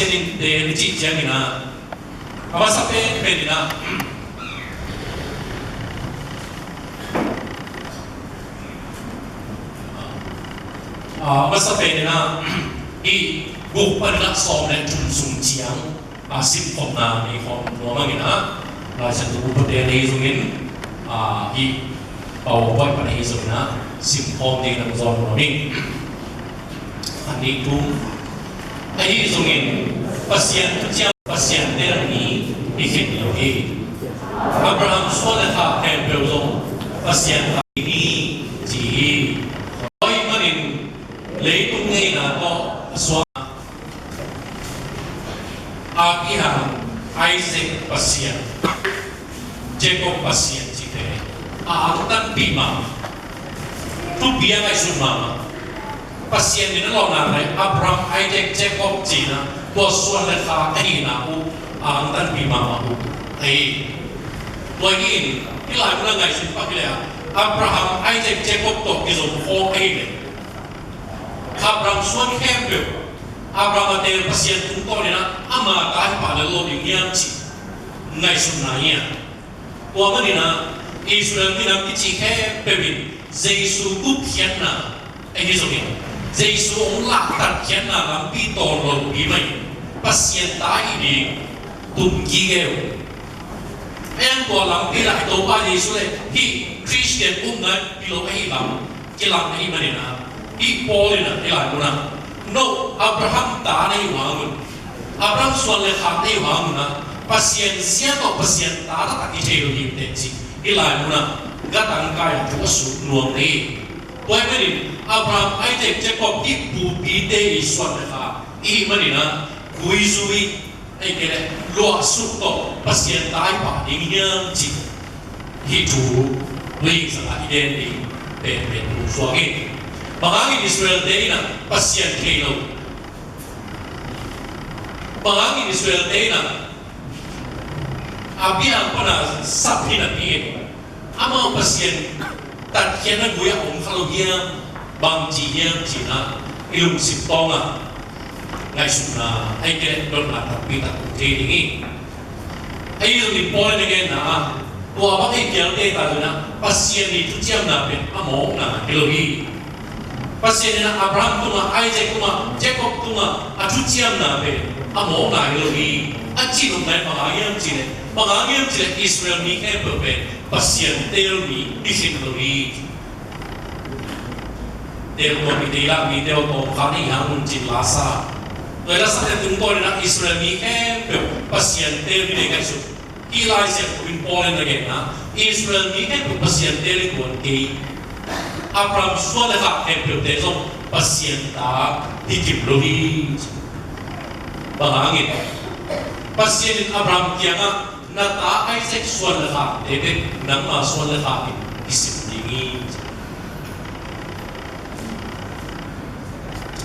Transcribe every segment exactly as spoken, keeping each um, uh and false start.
Pen i cih ciangin ah, a masa pen pen in ah, a masa pen in ah, i guk pan in ah sawm le thum sung ciang, a simkhopna nei khawm nuam ing in ah, Lai Siangtho upaten ahi zongin, a, i PowerPoint pan ahi zongin ah, simkhawm ding nang zawn nuam ing. Ahi zongin, Pasian thuciam, Pasian teel mi hi khin lo hi. Abraham suan le khak khempeuh zong Pasian teel mi ci hi. Tua ahih manin leitung ngeina tawh a suak Abraham, Isaac Pasian, Jacob Pasian cihte a angtanpih mahmah, thupi a ngaihsut mahmah. Pasian in a lawhna lai Abraham, Isaac, Jacob cihna tua suan le khak ahihna uh a angtanpih mahmah uh ahi. Tua hi in hih lai mun a ngaihsun pak hi leh ah, Abraham, Isaac, Jacob tawh kizom khawng ahih leh Abraham suan khempeuh, Abraham a teel Pasian tungtawn in ah ama ta hi pah lel lo ding hiam cih ngaihsutna hi a. Tua manin ah Israel minam kici khempeuh in Jesu gupkhiatna ahi zongin, Jesu hong lahtatkhiatna lampi tawn lopi mah in Pasian ta hi ding tum gige uh. Ahi zongin tua lampi lah i Topa Jesu le hih Khristian upna hi lo ahih lam kilang ahih manin ah, hih Paul in ah hih lai mun ah, no, Abraham ta na hi uh hang un, Abraham suan le khak na hi uh hang un ah, Pasian zia tawh Pasian ta taktak hi thei lo hi teh cih hih lai mun ah gatangkai ah thu a sut nuam na hi. Tua ahih manin Abraham, Isaac, Jacob hih pupite i suan le khak i hih manin ah guizui, ahih kei leh luahsuk tawh Pasian ta i pah ding hiam cih hih thu nuihzang ah i gen ding penpen thu suak in. Bang hangin Israel-te in ah Pasian thei lo? Bang hangin Israel-te in ah Abraham pana sap hi napi in amau Pasian tatkhiatna gui ah om kha lo hiam, bang ci hiam cihna i lungsim tawng ah ngaihsutna ahih kei leh dotna takpi tak om thei ding hi. Ahi zongin Paul in a genna ah, tua bang hi kialte ta zong in ah Pasian i thuciamna pen a mawkna hi lo hi. Pasian in ah Abraham tungah, Isaac tungah, Jacob tungah a thuciamna pen a mawkna hi lo hi. A cih nopna in bang hang hiam cih leh, bang hang hiam cih leh Israel mi khempeuh pen Pasian teel mi hi khin lo hi. Teel tuam mite i lak mite aw, tawmkhat na hi hang un ci-in la sa. Tua i la sakte tungtawn in ah Israel mi khempeuh Pasian teel mi deih ngaihsun. Hih Lai Siangtho in Paul in a genna, Israel mi khempeuh Pasian teel hi tuan kei. Abraham suan le khak khempeuhte zong Pasian ta hi khin lo hi. Bang hangin? Pasian in Abraham kiangah, na ta Isaac suan le khakte bek nangma suan le khak in kisim ding hi.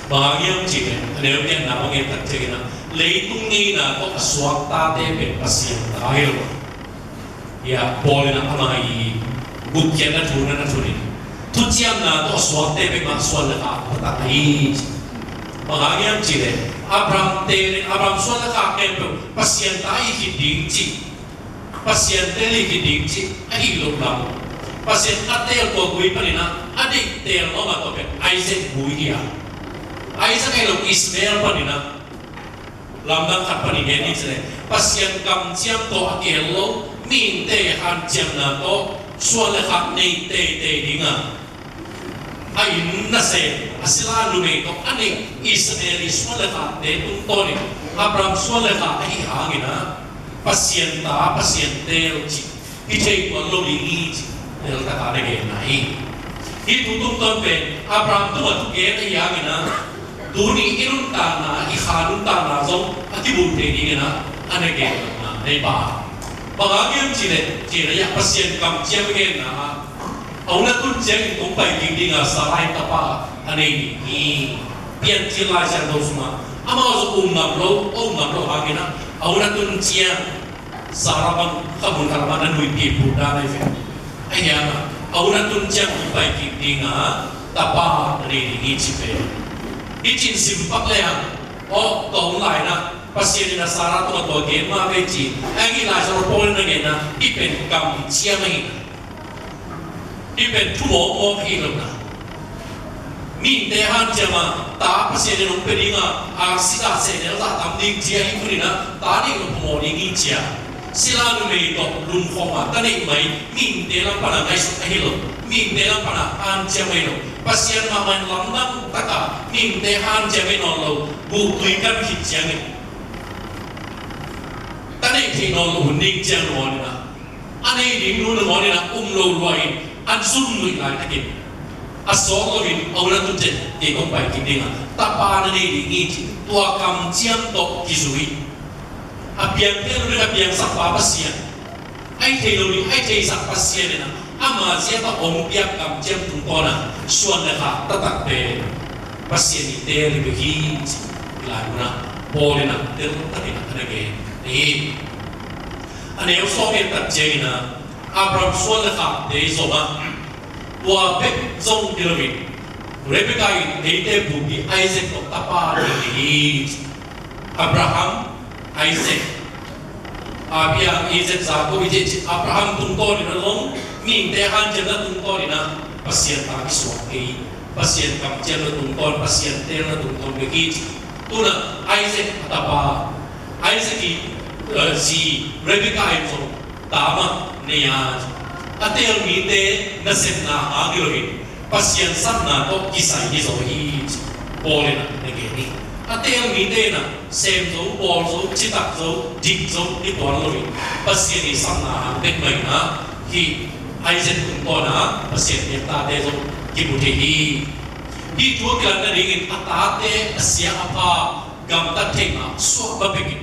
Bang hang hiam cih leh, a neu pianna bang gen tak ciangin ah, leitung ngeina tawh a suak tate pen Pasian ta hi lo. Hia, Paul in ah ama i gupkhiatna thu na na thun in, thuciamna tawh a suakte bek mah suan le khak taktak ahi. Bang hang hiam cih leh, Abraham te, Abraham suan le khak khempeuh Pasian ta hi khin ding cih, Pasian teel hi khin ding cih ahi lo lam. Pasian a teel tua gui panin ah a deih teel mawk a, tua pen Isaac gui hi a. Isaac ahi lo Ishmael panin ah, lamdang khat panin gen ni cih leh, Pasian kamciam tawh a kihel lo mihingte hanciamna tawh suan le khak nei teitei ding a, a inn nasem, a sila numei tawh a neih Ishmael i suan le khakte tungtawn in Abraham suan le khak ahih hangin ah, Pasian ta, Pasian teel cih hi thei tuan lo ding hi cih teltak a na genna hi. Hih thu tungtawn pen Abraham tungah thugen ahih hangin ah, tuni i nuntakna, i kha nuntakna zong a kibulh thei dingin ah a na genna hi pah. Bang hang hiam cih leh, cih leh, Pasian kamciam i genna ah, a hun a tun ciangin kong pai kik ding a, Sarai tapa a nei ding hi. Piancil Lai Siangtho sungah amau zong um ngam lo, um ngam lo hangin ah, a hun a tun ciang Sarah bang kha mun khat ah na nuihpih phut dan ahi ve. Ahih hangin a hun a tun ciang kong pai kik ding a, tapa a nei ding hi ci pen. Hih cih sim pak lehang, aw, tua hun lai-in ah Pasian in a Sarah tungah tua gen mah ve ci. Ahi lai Sarah Paul in a genna, hih pen kamciam ahi na. Hih pen thu mawkmawk hi lo na. Mihingte hanciam a, ta Pasian in hong pia ding a, a sila sehnel zah tam ding ci a, hih hun in a ta neih lo phamawh ding hi ci a. Sila numei tawh lungkhawm a ta neih mai, mihingte lam pan a ngaihsut ahi lo. Mihingte lam pan a hanciam ahi lo. Pasian mahmah in lamdang tak a mihingte hanciam ahi nawn lo. Guhtui kan khit ciangin ta neih theih nawn lo hun ding ciang nangawn in a, a nei ding nu nangawn in a um lo lua in, a zumnuih laitakin a sawt loin a hun a tun ciang kei kong pai kik ding a, tapa na nei ding hi ci. Tua kamciam tawh kizui. A piang pen lo ding a piangsak pa Pasian, a hi thei lo ding a hi theisak Pasian in a, ama zia tawh hong piak kamciam tungtawn a suan le khak taktak pen Pasian i teel hi bek hi ci. Hih lai mun ah Paul in a teltakin a na gen hi. A neu sawm in tak ciangin a, Abraham suan le khakte zong a, tua bek zong hi loin, Rebekah in eite bupi Isaac tawh tapa na nei hi ci. Abraham, Isaac, a biang Isaac, Jacob i cih, Abraham tungtawn in a zong, mihingte hanciamna tungtawn in a Pasian ta kisuak kei, Pasian kamciamna tungtawn, Pasian teelna tungtawn bek hi ci. Tu-in a Isaac a tapa, Isaac i, eh, zi Rebekah in zong ta mah nei a, a teel mite nasepna hang hi loin, Pasian sapna tawh kisai hi zaw hi ci. Paul in a na gen hi. A teel mite in a sem zo, bawl zo, citak zo, dik zo hi tuan loin, Pasian i sapna hang bek mah in a, hih Isaac tungtawn a Pasian piak tate zong kimu thei hi. Hih thu a kilat nadingin a tate a sia a pha gamtat theih mah suak mah bek in,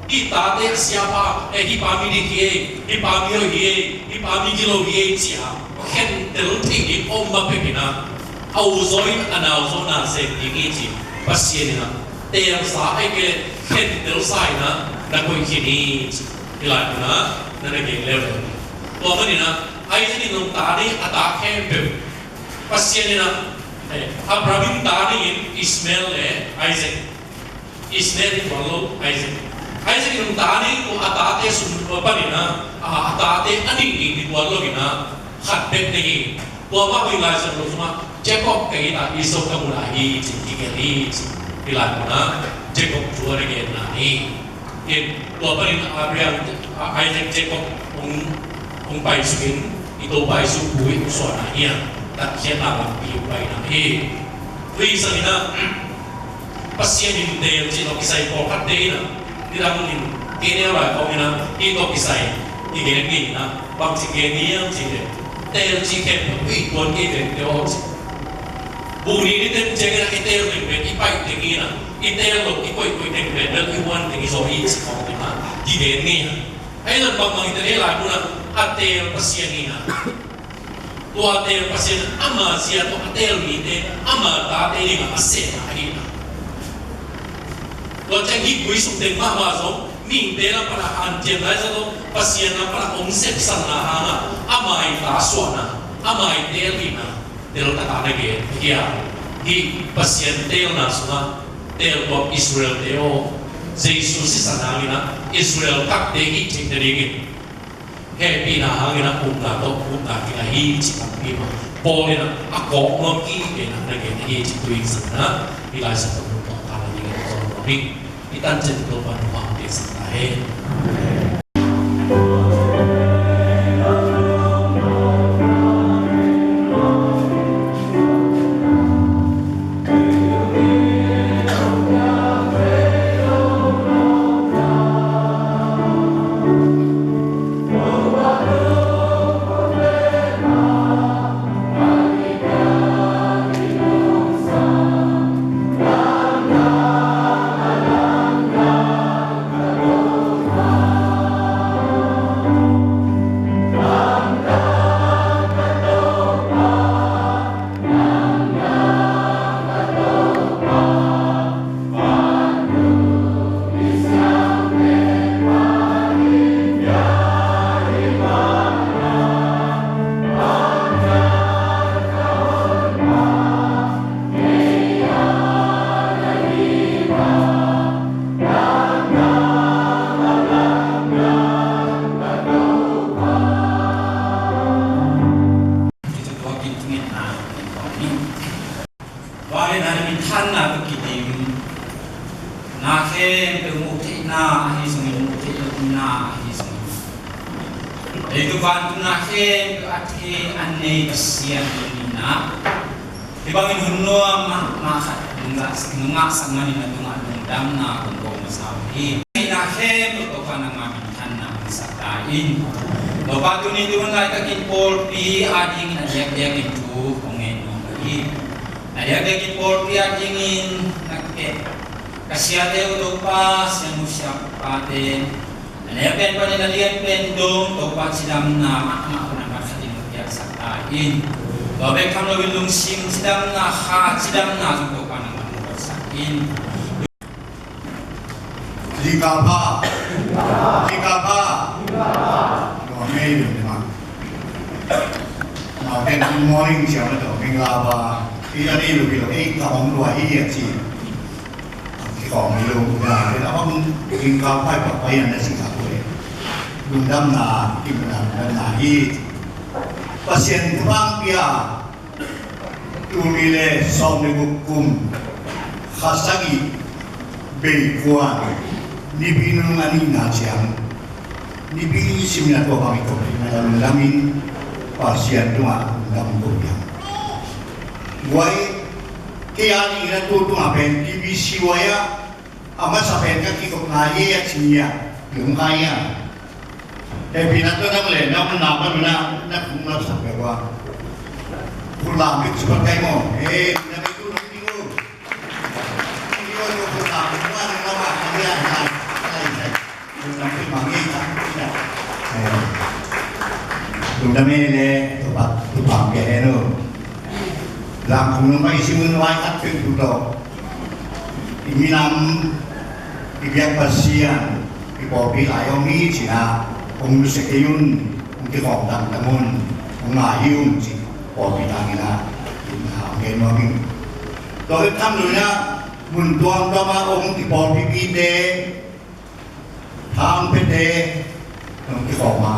hih tate a sia a pha, eh, hih pa mi dik hi ei, hih pa mi hoih hi ei, hih pa mi gilo hi ei ci a khentel theih ding om mah bek in a, a u zaw in a nau zaw na sem ding hi ci. Pasian in a teelsa ahih kei leh khentelsa in a na koih khin hi ci. Hih lai mun ah na na gen leuleu. Tua manin a Isaac in zong ta nei, a ta khempeuh Pasian in a, eh, Abraham in ta nei in Ishmael le Isaac. Ishmael hi tuan lo, Isaac. Isaac in zong ta nei, tua a tate sung panin a, a, a tate a nih nih hi tuan lo in a, khat bek nei hi. Tua mah bang Lai Siangtho sungah Jacob ka it a, Esau ka mu lai hi ci, kigelh hi ci. Hih lai mun ah Jacob thu a na genna hi. In, tua panin Abraham, a, Isaac, Jacob hong, hong paisuk in, i Topa Jesu pu in hong suahna hi a, tatkhiatna lampi hong paina hi. Tua hi zongin a, Pasian in teel cih tawh kisai pawlkhatte in a, nidang in, kei neu lai khawng in a, hih tawh kisai i gen ngei in a, bangci gen ngei hiam cih leh, teel cih khempeuh i tuan kei vengte aw ci. Buni ni teng ciangin a i teel teng pen i paih teng in a, i teel lo i koihkoih teng pen bel i huan teng i zaw hi ci khawng in a, kigen ngei a. Ahi zong bangmah hi teh hih lai mun ah a teel Pasian hi a, tua teel Pasian ama zia tawh a teel mite ama tate dingah a sehna ahi a. Tua ciang hih gui sung teng mahmah zong mihingte lam pan a hanciam lai zong Pasian lam pan a hong sepsanna hangah ama i ta suahna, ama i teel hihna teltak a na gen hi a. Hih Pasian teelna sungah teeltuam Israel-te aw, Jesu sisan hangin a Israel thakte hih theih nadingin hehpihna hangin a upna tawh upna kila hi cih tampi mah Paul in a kawk nuam kik in a na gen hi cih tu-in zong in a hih Lai Siangtho tawh tawh kal nadingin a kawk nuam hi. I tancin Topa in hong pia sak ta hen. Leitung vantung na khempeuh a thei a nei Pasian in na, hih bangin hun nuam mahmah khat nong ngahsak manin na tungah lungdamna kong ko masa uh hi. Na khempeuh Topa nangmah minthanna hong sak ta in. Topa tuni tu hun laitakin pawlpi adingin a diakdiakin thu kong ngen nuam uh hi. A diakdiakin pawlpi adingin na keh ka siate uh Topa, sianu siapate, a lian pen panin a lian pen dong Topa cidamna mahmah hun a khat khatin hong piaksak ta in. Tua bek tham loin lungsim cidamna, kha cidamna zong Topa nangmah hong guansak in. Zingkal pha. Zingkal pha. Tua mei dong ma. Mau ten good morning ciang na tua mei la ba. Ih a ni lu pi lo ei ka hong lua hi a ci. Kikhawm hi lo, na, na bang, gingkau pai pa pai an na si kha ko le. Lungdamna, kimna, lungdamna hi. Pasian thupha pia, tul nih le sawm le guk kum, kha sagih, Bei kua, Nipi nung a nihna ciang, Nipi simna tua bang i ko, na lungdam in, Pasian tungah lungdam ko piang. Guai, kei a ding na tu tungah pen T V C Y ah a masa pen ka kikhop ngai hi a ci hi a, lungkai hi a. Hehpihna tawh nang le na hun na man na, na khung na sak le ua. Khun lam bik supat kai maw. He, na bik tu nong ding uh. Ding uh, khun lam bik ua, nong lam bik ua, na, na, na, na. Lungdam hi mang hi ta. Lungdam hi le, Topa, Topa pia hen uh. Zangkong nong pai sim un vai khat peuh tu tawh. I minam, i biak Pasian, i pawlpi lai hong hi cih na, hong nusia kei un, hong kikhawm tangtang un, hong ngai hi un cih pawlpi tangin a, hong gen nuam hi. Tua hi tham lo in a, mun tuamtuam ah hong kipawlpipihte, Thang pete, hong kikhawm a,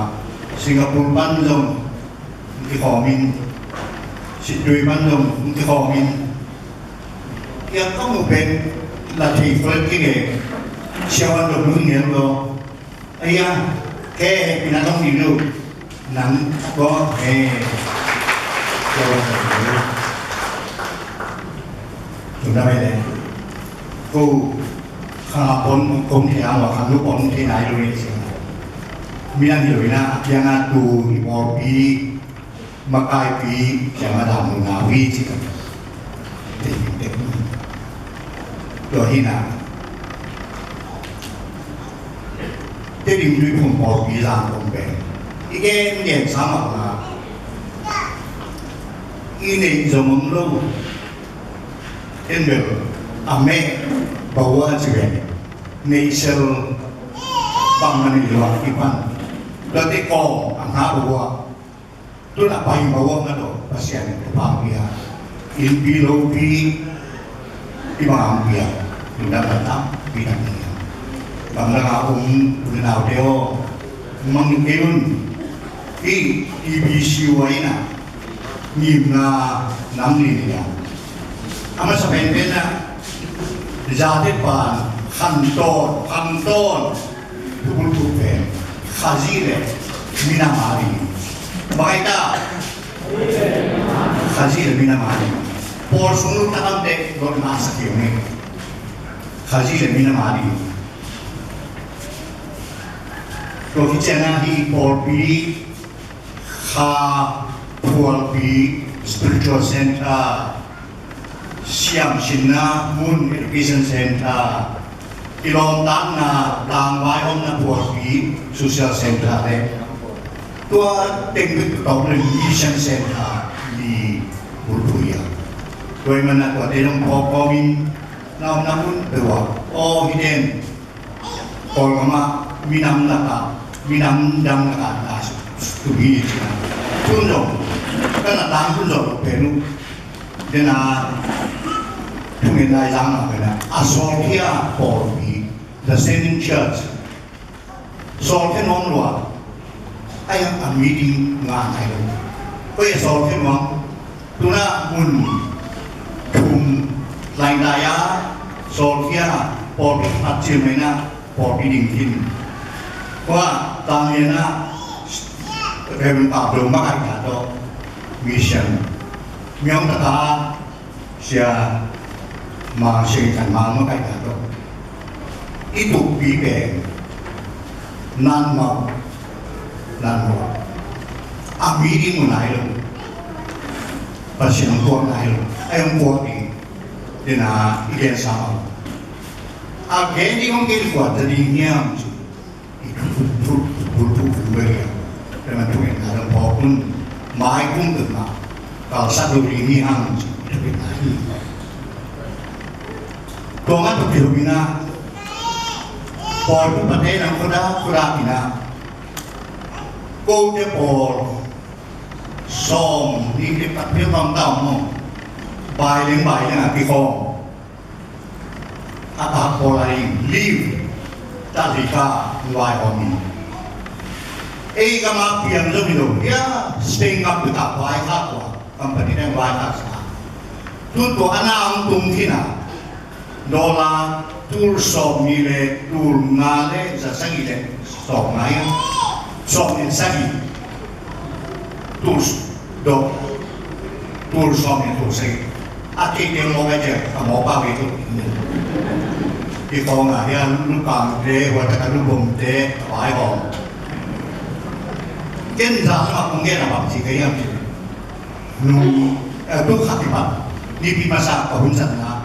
Singapore pan zong hong kikhawm in, Sittwe pan zong hong kikhawm in. Kiang ka mu pen la thei khol kik e, siavuan zong hong ngen lo. Aya, ke hehpihna zong hi lo. Nang ko he. Ko. Tuna mai le. Ko. Kha pon kong thei ang wa kha lu pon thei nai lu ni si. Mi nang hi lo na, kiang a tu hi pawlpi, makaipi, kiang a dam lu na wi si. Tua hi na. Tedim Tuiphum pawlpi Zangkong pen i gen gen sa mah na, i neih zong om lo. En bel a meh bawah ci ven, neih sel bang na neih lo a kipan. Tuate kawm a ngah bawah. Tun a pai ma uang a tawh Pasian in thupha pia, innpi lopi i bang a hong pia, lungdam na tampi tak ni. Bang dang a um u le naute aw, mang kei un. I T B C Y in a ngimna nam ni ni a, a masa penpen a, zate pan khantawn khantawn, Thubulphuh pen Khazih le minam a ding. Bang a hi ta? Khazih le minam a ding. Pawl sung luk takam te lot masa kei ung e. Khazih le minam a ding. Tua khit ciang a hih pawlpi Kha phualpi, spiritual center, siamsinna mun, education center, i lawmtatna tlangvai omna phualpi, social center le tua teng bek tawh le mission center li bulphuh hi a. Tua ahih manin a tuate zong phawk kawmin na omna mun peuh ah aw hi den. Kawlgam ah minam lakah, minam dang lakah na tu hi ci a. Tun zong ka na tang tun zong pen uh, den a thungen lai zang ah pen a sawlkhia pawlpi, the Sending Church, sawlkhia nuam lua. Ai a meeting ngah nai lo. Koi a sawlkhia nuam. Tuna mun thum lainai a sawlkhia pawlpi khat cil mai na pawlpi ding khin. Kua tang lian a Reverend Pablo makaihna tawh, mission, Myaung Tata, Sia Mang, Sia Chan Mang makaihna tawh i tukpi pen nanmau, nanmau a, mi ding uh nai lo, Pasian hong puak nai lo, a hong puak ding, dena i gensa mah. A gen ding hong gen kua ta ding hiam ci. I thu, thu, thu, thu, thu, thu, Tua mah thu, thu, thu, mai kum tu mah kalsak lo ding hi hang, thu, thu, thu, hi. Tua mah tua kiu ina, pawl tu pate nang koda, koda ina, kote pawl sawm nih le pat peuh bang ta om maw? Baileng, baileng a kikhawm. A tak pawl a ding leave, tak lika vaihawm in. Ei gam a piang zo hi lo hia, Spain gam peuh tak vaikhak ua, company dang vaikhak sa. Tu tua a na hong tung khin a, dollar tul sawm nih le tul nga le za sagih le sawm nga, sawm nih sagih. Tul s-, dok, tul sawm nih tul sagih. A kei teng mawk a ciang a mawk pa kei tul. Kikhawm a hia, lukangte, hua tak a lubomte a vaihawm. Ken zan lam a kong gen a bang ci ka hiam cih leh, nung, eh, tu khat i pan, Nipi masa ka hun satna,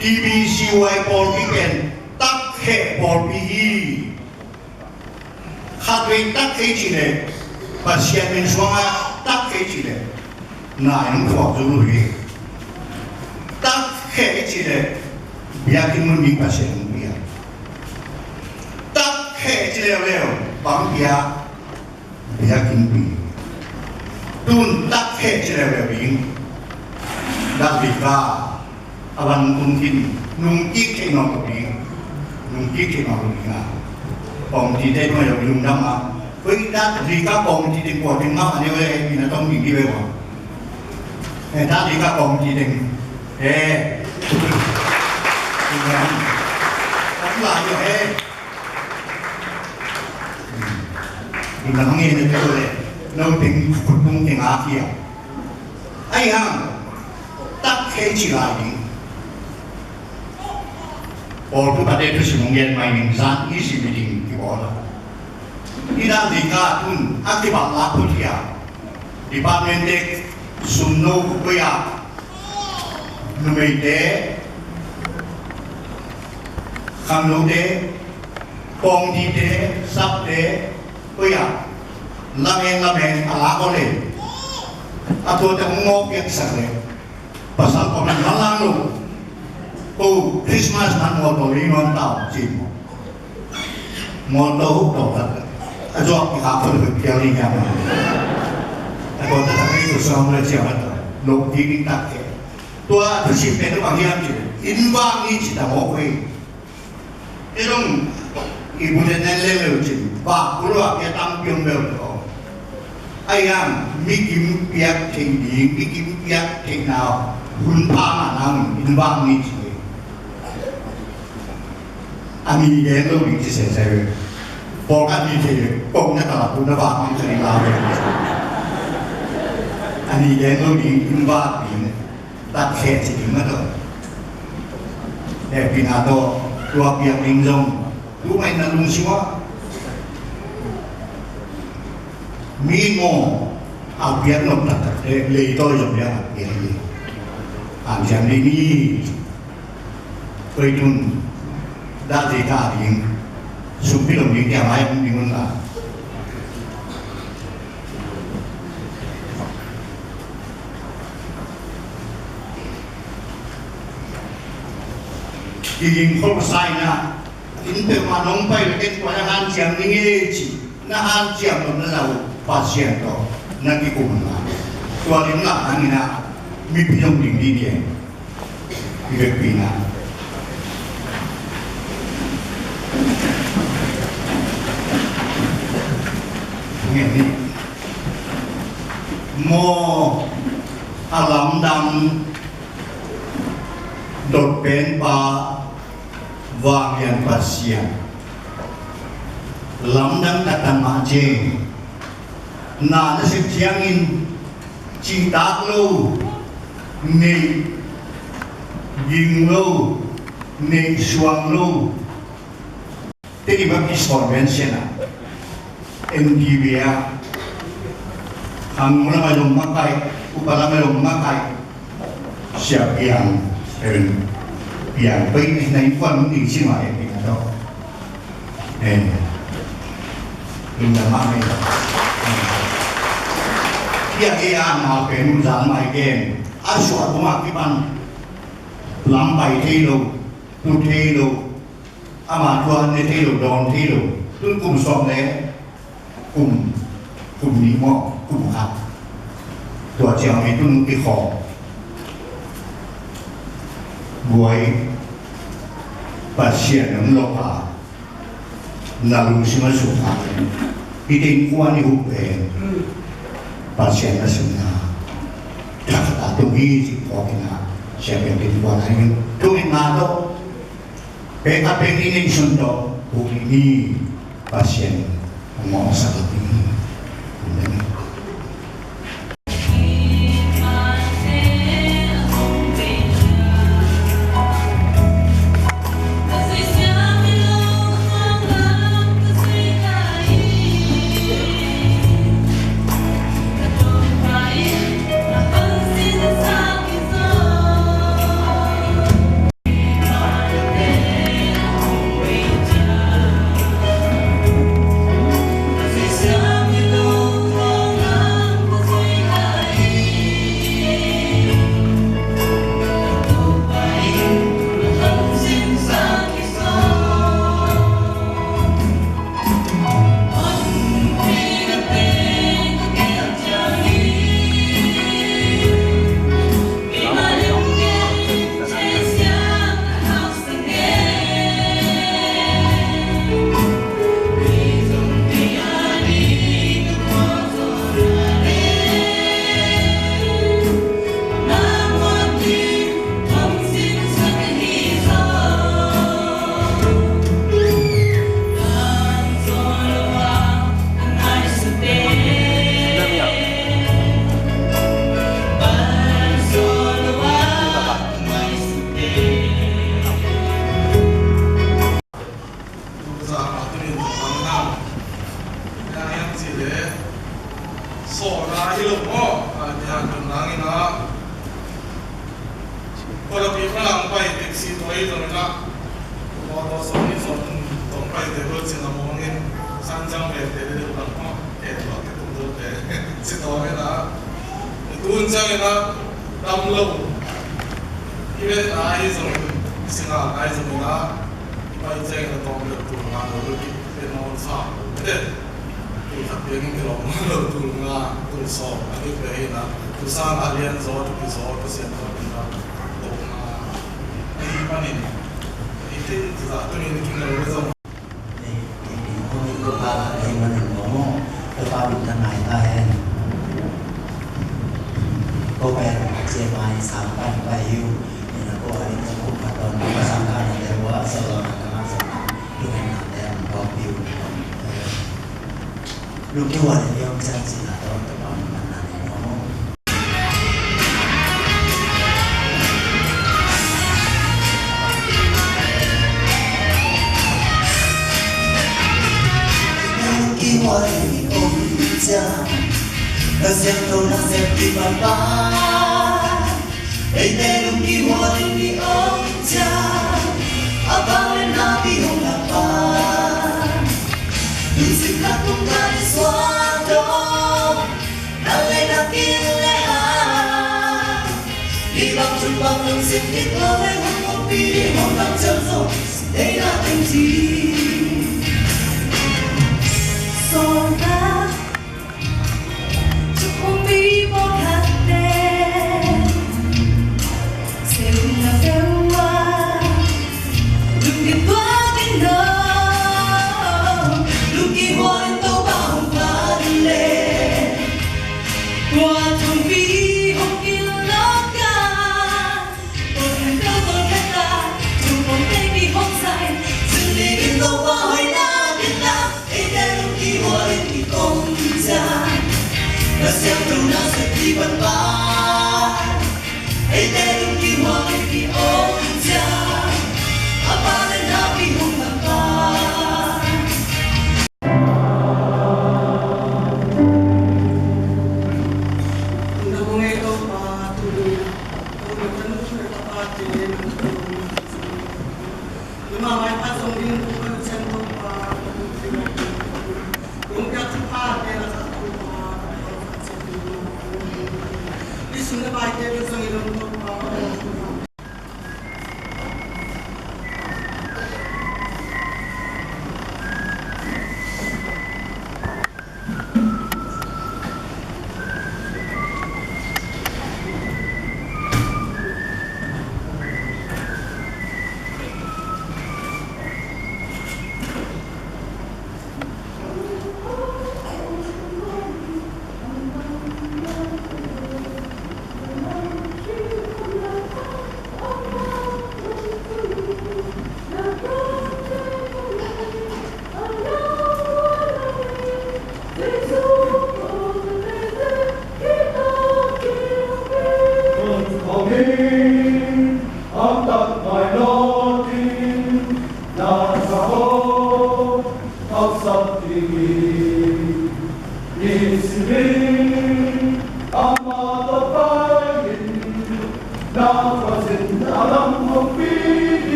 T B C Y pawlpi pen takkheh pawlpi hi. Khatvei takkheh i cih leh, Pasian min suang a takkheh i cih leh, nai hong thuak zo lo hi. Takkheh i cih leh, biakinn mun ding Pasian hong pia. Takkheh i cih leuleu, bang pia, biakinn pi. Tun takkheh ci leuleu ding. Dak lika a van tung khin, nung kik theih nawn lo ding. Nung kik theih nawn lo ding a, kawmtite tung a lo lungdam a. Koi dak lika kawmtite kua ding mah a neu le ina tong ding di ve wa. Eh, dak lika kawmtite ding. Eh. Lungdam. Kawm lai yo eh. Ina hong en na teu le, no teng khut nung teng a kia. Ai hang, takkheh ci lai ding. Pawl tu pate tu si mong gen mai ning zan i si mi ding ki bawl a. I dan ding ka tun, a ki bang la put hia. Department te sum no koi a. Numeite, khangnote, kawmtite, sapte, koi a. Lameng, lameng, a la ko le. A tua te hong ngawk piaksak le. Pasal ko man malang lo. Ko Christmas man ngawk to le nuam tau, ci maw. Mawtaw huk tawh khat a zuak kikha khol huk pial ding hiam? A tua taktak ei tua suang le ciang a tua lo ding ding tak kei. Tua thusim pen bang hiam cih leh, inn vak ni ci ta mawk hi. Ei dong i bu den nen leuleu cin vak kul vak pia tampi om bel tawh. Ai hang, mi kim piak thei ding, mi kim piak theihna hun pha ngah nang inn vak ni ci hi. A ni gen lo ding ci sese ve. Pawlkhat ni thei ve, kong na kalak tu na vak mang thei la ve. A ni gen lo ding, inn vak ding, takkheh ci ding mah tawh. Hehpihna tawh, tua piak ding zong, tu mah in na lungsim ah. Mi maw, a piak nop taktak, eh, lei tawi zong piak a piak hi. Hanciam ding hi. Koi tun, dah zei ta ding, sumpi lom ding, kia mai hong ding un la. Kiging khol sai na, inn peuhmah nong pai leh ken tua na hanciam ding e ci, na hanciam lo na lau Pasian tawh na kikum na. Tua lim lah nangin ah mipi zong ding dih dih e. I vekpi na. Ngen ni. Maw a lamdang dot pen pa Vanglian Pasian. Lamdang taktak mah ceng. Na na sep ciangin cihtak lo, neih ging lo, neih suang lo, Tedim Baptist Convention ah, N T B ah, khangno lam ah zong makaih, upa lam ah zong makaih, Sia Piang, eh, Piang Pei, na innkuan hong ding si mah, eh, Piang tawh. Eh, in the mah, eh. Piang, eh, a na pen zang mai gen, a suah tung a kipan lam pai thei lo, tu thei lo. Ama tua ne thei lo, dawn thei lo. Tun kum sawm le kum, kum nih maw, kum khat. Tua ciang ei tun kikhawm. Buai, Pasian nong lawh a, na lungsim a suk a, hih teng kuan i huh pen Pasian na simna thakhat a tung hi, ci phawk in a, Sia Piang teng kuan a hi. Tung in na tawh Pek a pek i neih sun tawh, uk i ni Pasian hong mawhsak ding hi. Amen. Sawlna hi lo maw? A, tia tun nangin a, Kuala pi khualang pai taxi tawh i zong ina, mawtaw sawm i zong tawh pai te bel cina mawngin, Sanjang ve te le deuh lang maw, ke tua ke tung deuh te, ci tawh ina. Tun ciang ina, dam lo. I vet na i zong, i singa na i zong ina, i pai ciang ina tawm deuh tul nga lo, tul kip pen mawng sa lo, te. Tul khat piangin kilawm lo, tul nga, tul sawm, a dik ve hi na. Tul sang a lian zaw, tul pi zaw, Pasian tawh tul nga. Ahi panin, i te, i te za, tu ni ni king lo le zong. Ei, ei, ei, ko ni ko pa, ei, man in ko mo. Ko pa min ta nai ta hen. Ko pa yan, a cie mai, sam pan pa hiu. Ni na ko a ni ko pa ton, ko pa sang ka na te wa, sa lo na ka na sa. Lu hen na te, ko piu. Lungkihual in i om ciang cihna tawh Topa min manna nei nuam o. Lungkihual in i om ciang, na siangtho na sem kipan pa. Eite lungkihual in i om ciang, a pau le napi hong lak pa. Lungsim khat kum khat i suak dawh, na le na kin le a. Ni bang tun bang lungsim kituak le hong kongpi ding hong bang ciang zo, si tei na teng ci. Sawltak Eite lungkim hong i om ciang, a Pa le Napi hong lampa. Tung hong ei Topa, tu ni, hong na kan hong na ka pa te, nang tu. Numa mai pa zong ding tu kan sen Topa, tu ni.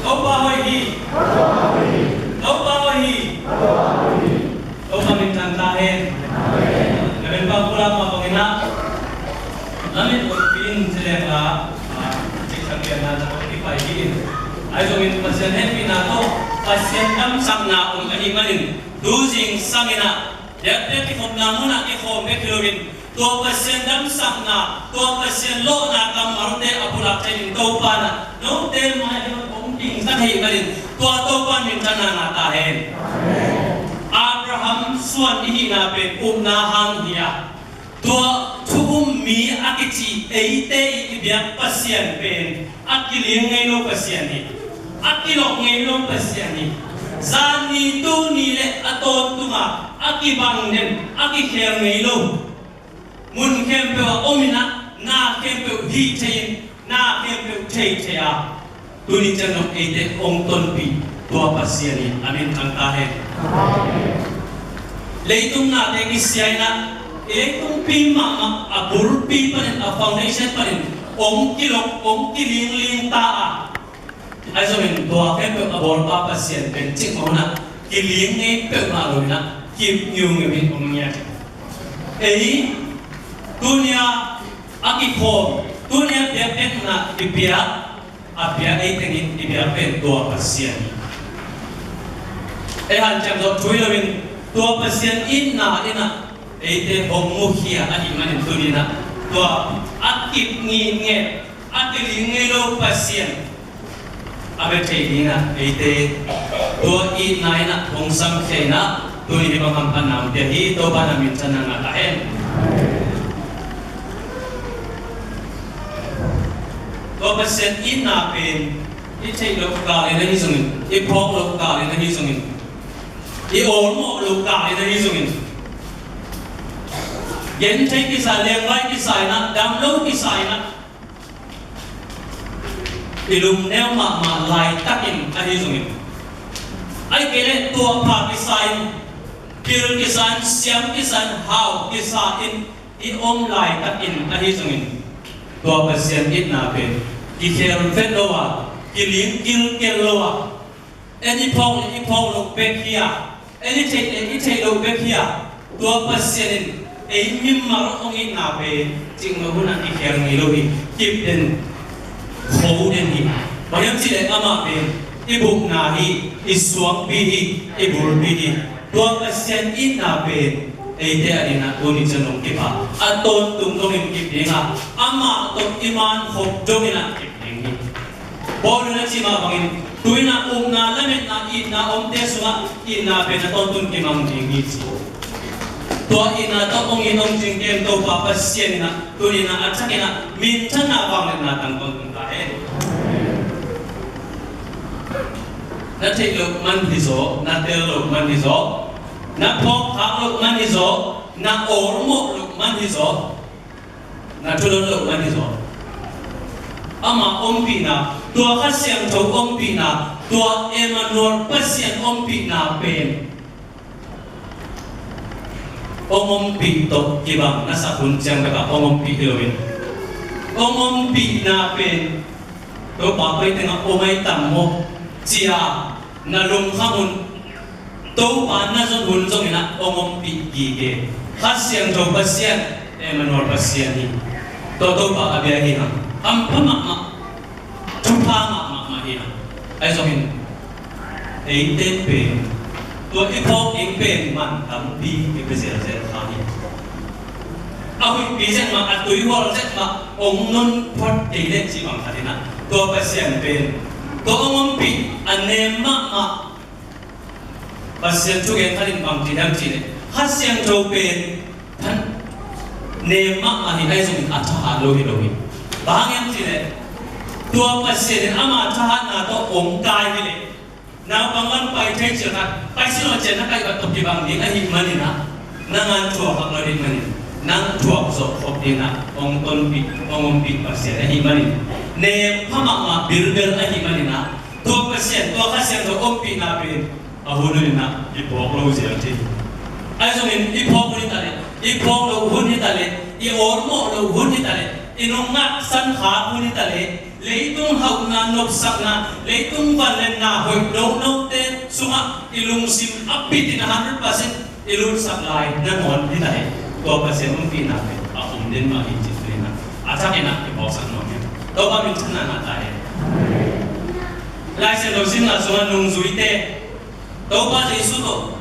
Topa hoih hi. Topa hoih hi. Topa min thang ta hen. Ka min pa pula pa bangin ah, lamet pi in ci leng la, ah, cik thang pian na ta kong kipai hi in. Ahi zongin Pasian hehpihna tawh Pasian damsakna om ahih manin, tu zingsang in ah, biakpiak kikhopna mun ah kikhawm bek hi loin, tua Pasian damsakna, tua Pasian lawhna kammalte a pulak thei ding Topa in ah note mai hong dingsak ahih manin, tua Topa min thang na ta hen. Abraham suan i hihna pen upna hang hi a, tua thu um mi a kici eite i biak Pasian pen a kiling ngei lo Pasian hi. A kilawh ngei lo Pasian hi. Zan ni, tu ni le a tawntung a, a kibang den, a kikhel ngei lo. Mun khempeuh ah om in ah, na khempeuh hih thei in, na khempeuh thei thei a, tuni ciang zong eite hong tonpih tua Pasian in a min thang ta hen. Leitung nate kisia in ah, i leitungpi mahmah a bulpi panin, a foundation panin hong kilawh, hong kilingling ta a, ahi zongin tua khempeuh a bawlpa Pasian pen cik mah hun ah kiling ngei peuhmah lo in ah, kip ngiungeu in hong ngiat. Ei Tunia a kikhawm, tunia biakpiakna i piak, a piak ei tengin i piak pen tua Pasian hi. Ei hanciam zawh thu hi loin tua Pasian itna in ah eite hong mukhia ahih manin tuni in ah tua a kip ngitnget, a kiling ngei lo Pasian a bia thei dingin ah eite tua itna in ah hong samkhia in ah tuni hih bang hamphatna hong pia hi. Topa na minthanna ngah ta hen. Tua Pasian itna pen i theih loh kalin ahi zongin, i phawk loh kalin ahi zongin, i awlmawh loh kalin ahi zongin, genthei kisa, lengvai kisa in ah, damlo kisa in ah, i lungneu mahmah laitakin ahi zongin, ahih kei leh tuahpha kisa in, pil kisa in, siam kisa in, hau kisa in i om laitakin ahi zongin, tua Pasian itna pen kikhel vet lo a, kiling kilkel lo a, en i phawk le i phawk loh bek hi a, en i theih le i theih loh bek hi a, tua Pasian in ei mimal hong itna pen cingno hun ah kikhel ngei lo hi. Kip den, kho den hi. Bang hiam cih leh amah pen i bukna hi, i suangpi hi, i bulpi hi. Tua Pasian itna pen eite adingin ah tuni ciang hong kip a, a tawntung dongin kip ding a, amah tawh i man khop dongin ah kip ding hi. Paul in a cih mah bangin, tu-in ah upna, lametna, itna omte sungah itna pen a tawntungin kimang ding hi ci. Tua itna tawh hong it hong cing kem Topa Pasian in ah tuni in ah a thakin ah minthanna, vangliatna tangtawng tung ta hen. Na theih loh man hi zaw, na tel loh man hi zaw, na phawk khak loh man hi zaw, na awlmawh loh man hi zaw, na thulon loh man hi zaw, ama ompihna, tua Kha Siangtho ompihna, tua Emmanuel Pasian ompihna pen hong ompih tawh kibang na sak hun ciang bek ah hong ompih hi loin, hong ompihna pen Topa koi tengah om ahi tam maw ci-a na lungkham hun, Topa na zon hun zongin ah hong ompih gige Kha Siangtho Pasian, Emmanuel Pasian hi. Tua Topa a bia hi hang, hampha mahmah, thupha mahmah mah hi hang. Ahi zongin eite pen tua i phawk ding pen man tampi i pia zelzel kha hi. A huihpi zet mah, a tuihual zet mah hong non phot kei leh cih bang khat in ah, tua Pasian pen, tua hong ompih a nem mahmah Pasian thugen khat in bang ci hiam cih leh, Kha Siangtho pen phan nem mahmah hi, ahi zongin a thahat lo hi lo hi. Bang hang hiam cih leh, tua Pasian in ama thahatna tawh hong kai hi leh, naupang lam pai thei cil khat, pai sin lo cian na kaih bat tawh kibang ding ahih manin ah, nang an thuak hak lo ding manin, nang thuak zawh khop ding ah hong tonpih, hong ompih Pasian ahih manin, nem pha mahmah bilbel ahih manin ah, tua Pasian, tua Kha Siangtho ompihna pen a hun hun in ah i phawk lo ziau thei. Ahi zongin i phawk hun hi ta leh, i phawk loh hun hi ta leh, i awlmawh loh hun hi ta leh, i nungngasan khak hun hi ta leh, leitung hauhna, nopsakna, leitung vangliatna hoih nonote sungah i lungsim a pitin a hundred percent i lutsak lai nangawn hi ta leh, tua Pasian ompihna pen a om den mah hi cih pen a thakin ah i phawksak nuam hi. Topa minthanna ngah ta hen. Lai Siangtho simna sungah nungzuite Topa Jesu tawh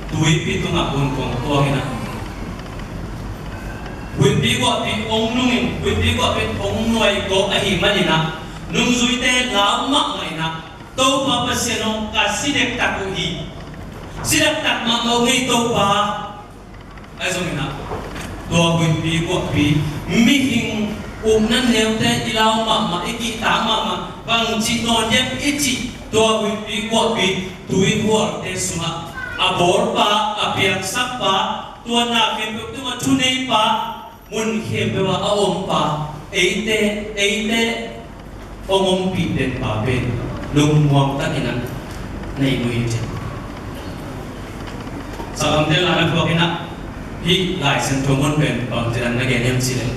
tuipi tungah hun kong tuang in ah, huihpi guahpi hong nungin, huihpi guahpi hong nuai gawp ahih manin ah, nungzuite lau mahmah in ah, Topa Pasian aw, ka si dektak uh hi. Si dektak mahmah uh ngei Topa. Ahi zongin ah, tua huihpi guahpi, mihing upna neute i lau mahmah, i kihtak mahmah, bangci nawn hiam i cih tua huihpi guahpi, tuihualte sungah a bawlpa, a piaksakpa, tua na khempeuh tungah thuneipa, mun khempeuh ah a ompa, eite, eite hong ompih denpa pen lungmuang takin ah nei nuih hi. Sanggamte, la na thuak in ah, hih Lai Siangtho mun pen bangci dan na gen hiam cih leh,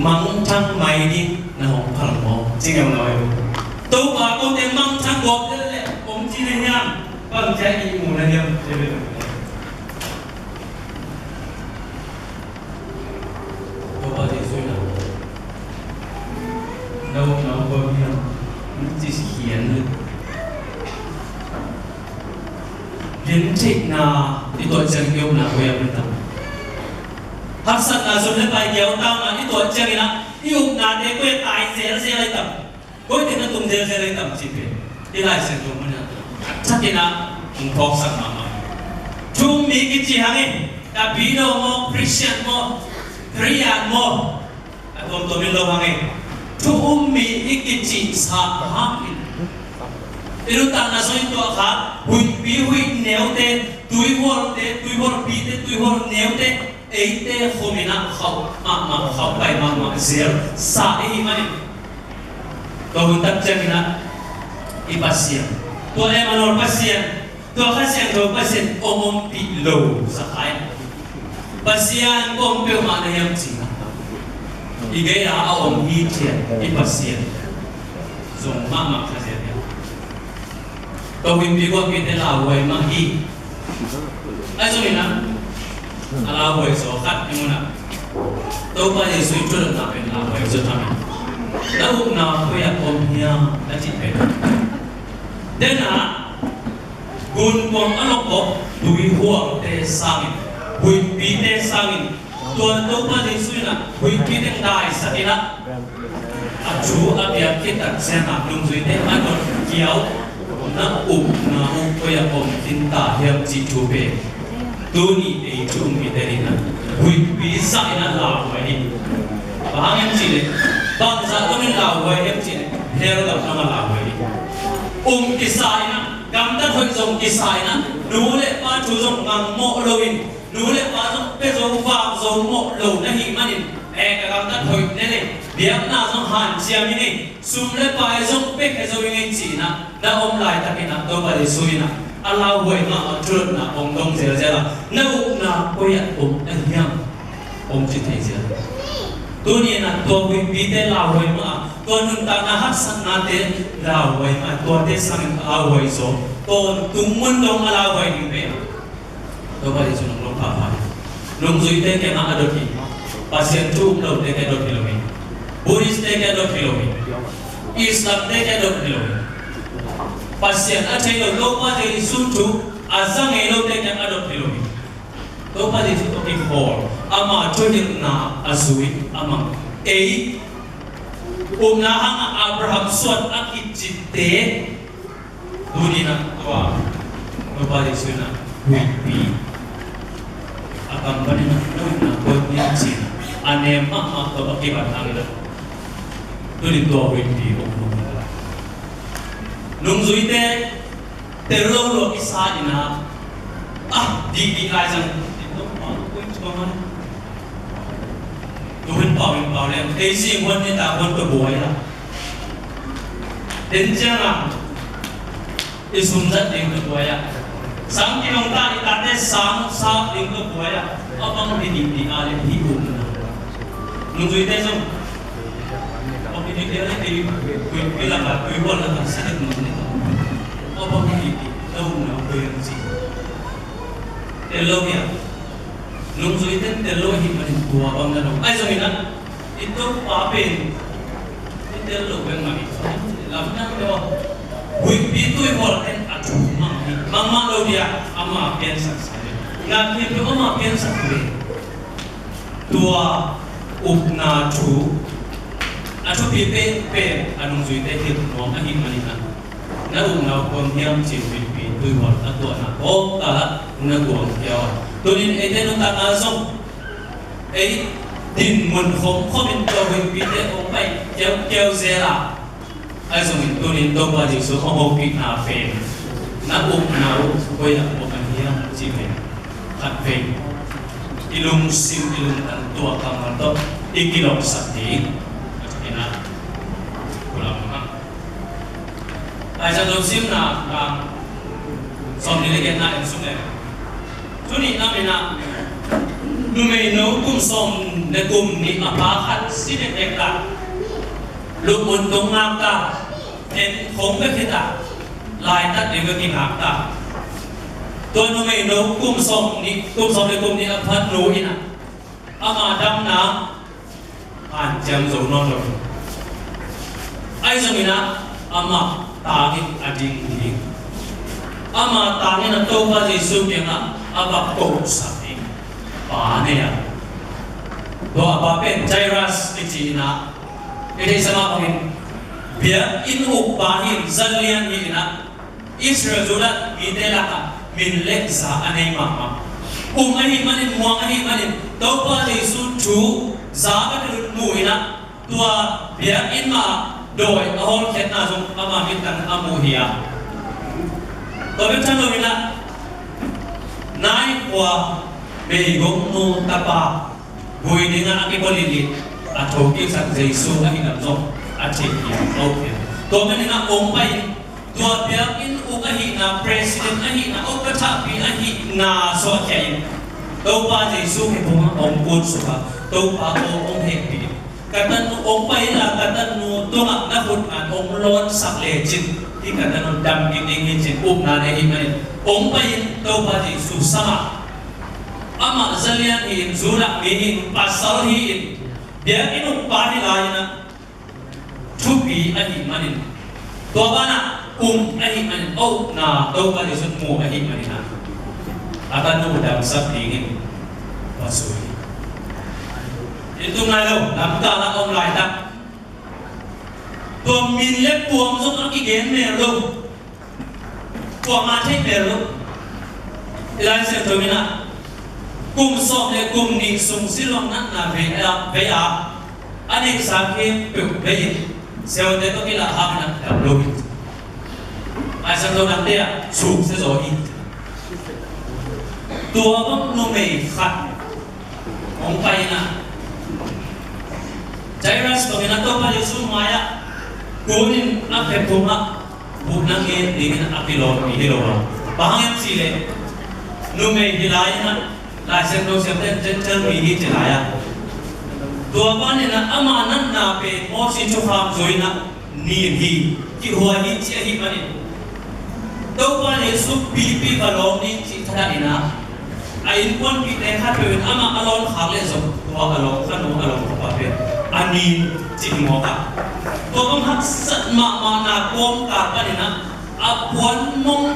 mangthang mai ding na hong phal maw, ci ngeu ngeu hi. Topa, kote mangthang gawp lel leh hong ci na hiam, bangci a ihmu na hiam, ci hi. Gentheihna i tuah ciangin i upna koi ah om tam? Haksatna, zum le pai, giautau na i tuah ciangin ah i upnate koi ah tai zelzel ahi tam? Koi teng ah tung zelzel ahi tam cih pen i Lai Siangtho mun ah a thakin ah hong phawksak mahmah. Thu um mi kici hang e, Tapidaw maw, Christian maw, Khristian maw, a tuamtuam in lo hang e. Thu um mi i kicihsa hangin i nuntakna sung i tuah kha huihpi huih neute, tuihualte, tuihualpite, tuihual neute, eite khomin ah khauh mahmah, khauh pai mahmah zelsa i hih manin tua hun tak ciangin ah i Pasian, tua Emmanuel Pasian, tua Kha Siangtho Pasian hong ompih lo sa kha in, Pasian kong peuhmah na hiam ci-in ah i gei-ah a om hithiat i Pasian zong mahmah kha ziau hi. Tua huihpi guahpite lauhuai mah hi. Ahi zongin ah a lauhuai zaw khat i mu in ah, Topa Jesu in thu dotna pen lauhuai zaw tham in, na upna koi ah om hiam, na cih pen. Den ah gunkuang a lok tuihualte sangin, huihpite sangin, tua Topa Jesu in ah huihpi teng daisak in ah, a thu a piak khit tak ciangin ah nungzuite a dot kiau, na upna uh koi ah om khinta hiam cih thu pen tuni ei thu um mite in ah huihpi zah in ah lauhuai hi. Bang hang hiam cih leh, bangzah dongin lauhuai hiam cih leh, hell gam dong ah lauhuai hi. Um kisa in ah, gamtat hoih zong kisa in ah, nu le pa thu zong ngangmawh loin, nu le pa zong pia zo vak zo mawh lo na hih manin, eh, ka gamtat hoih ne le, biakna zong hanciam ing ei, sum le pai zong pia khia zo ing ei ci-in ah na om laitakin ah Topa Jesu in ah a lauhuai mah a thu dotna hong dong zelzel a, na upna koi ah om na hiam hong ci thei zel. Tuni in ah tua huihpite lauhuai mah a, tua nuntakna haksatnate lauhuai mah a, tuate sangin a lauhuai zaw, tawntung mun dong a lauhuai ding pen Topa Jesu nong lawm pahpah hi. Nungzuite kiangah a dot hi. Pasian thu um lote kiangah dot hi lo hi. Buddhist-te kiangah dot hi lo hi. Islam-te kiangah dot hi lo hi. Pasian a thei lo, Topa Jesu thu a za ngei lote kiangah a dot hi lo hi. Topa Jesu tawh kikhawl, ama thuhilhna a zui, a mang. Ei upna hangah Abraham suan a kicite, tuni in ah tua Topa Jesu in ah huihpi a kam panin ah na upna koi hiam ci-in ah a nem mahmah tawh a kibat hangin ah tuni tua huihpi hong lum. Nungzuite tel lo lua kisa in ah, ah, dihdih lai zang. Tu hun pau in pau leng ei zing huan ni ta huan tua buai a. Den ciang a i sum zat ding tua buai a, sang kilong ta i tate sang sap ding tua buai a, a bang hi ding ding a le hi um na. Nungzuite zong a bang hi ding ding a le ei, ei, ei lak a, ei huan lak a si ding nung ni. A bang hi ding ding na um na buai ang si. Tel lo hi a. Nungzuite tel lo ahih manin tua bang na lo. Ahi zongin ah i Topa pen i tel lo bek mah hi. Lamdang lo. Huihpi tuihual ten a thu mang hi. Mangmah lo dia ama piansak sa hi. Ngakhiat lo ama piansak hi. Tua upna thu a thupi penpen a nungzuite hilh nuam ahih manin ah na upna uh koi hiam ci-in huihpi tuihual a tuahna kawmkal ah na guang kiau a. Tunin eite nuntakna zong ei dinmun khomkhom in tua huihpite hong pai kiaukiau zel a. Ahi zongin tunin Topa Jesu hong hopihna pen na upna uh koi ah om a hiam cih pen khatvei i lungsim i lungtang tua kammal tawh i kilawhsak ding. Ina, kulam mah. Laisiangtho simna, ah, sawmnih le giatna en suk leng. Tuni nam in ah numeino kum sawm le kum nih a pha khat si dekdek ta. Lupmun tung ngak ta. En khong bek hi ta. Laitat ding bek kingak ta. Tua numeino kum sawm nih, kum sawm le kum nih a pha nu in ah ama damna hanciam zo nawn lo hi. Ahi zongin ah amah tangin a ding ding. Ama tangin a Topa Jesu kiangah a va kohsak ding pa nei a, tua a pa pen Jairus i ci in ah, i theihsa mah bangin biakinn ukpa hi in, zalian hi in ah, Israel Judah mite lakah min le za a nei mahmah. Um ahih manin, muang ahih manin, Topa Jesu thu za ka lut mu in ah, tua biakinn mah dawi a hawlkhiatna zong ama mintang a mu hi a. Tua bek tham lo in ah, nai khua meigongnu tapa gui dingah a kibawl lilih a thokiksak Jesu ahih lam zong a theih hi a, a up hi a. Tua manin ah hong pai in, tua biakinn uk ahihna, president ahihna, ukpa thahpi ahihna suahkhia in, Topa Jesu khe phungah hong kunsuk a, Topa aw, hong hehpih in. Ka tanu hong pai inla, ka tanu tungah na khut ngan hong lawnsak lecin, hih ka tanu dam kik ding hi ci-in upna nei ahih manin, hong pai in Topa Jesu sam a. Amah zalian hi in, Judah mi hi in, pasal hi in, biakinn ukpa hi lai in ah, thupi ahih manin, tua banah um ahih manin, a upna Topa Jesu mu ahih manin ah, a tanu damsak dingin va zui. In tung lai lo, lamkal ah om laitak, tua min le puang zong a kigen mel lo. Kuamah thei mel lo. I Lai Siangtho in ah, kum sawm le kum nih sung siluang natna vei a, vei a, a neihsa khempeuh bei in, siavuante tawh kilak hang in ah dam lo hi. Lai Siangtho dangte ah suksia zaw hi. Tua bang numei khat hong pai in ah, Jairus tungin a Topa Jesu mai-ah kun in, a khe phungah buh na ngen dingin a kilawm mi hi lo a. Bang hang hiam cih leh, numei hi lai in ah, Lai Siangtho siamte in Gentile mi hi ci lai a. Tua panin ah ama natna pen Moses thukham zui in ah nin hi, kihhuai hi ci ahih manin, Topa Jesu pipi va lawng ding cih thadah in ah, a innkuanpihte khatpeuh in amah a lawng khak leh zong, tua a lawng kha nu, a lawng kha pa pen a nin cih mawk a. Tua bang haksat mahmahna kawmkal panin ah, a puan mong,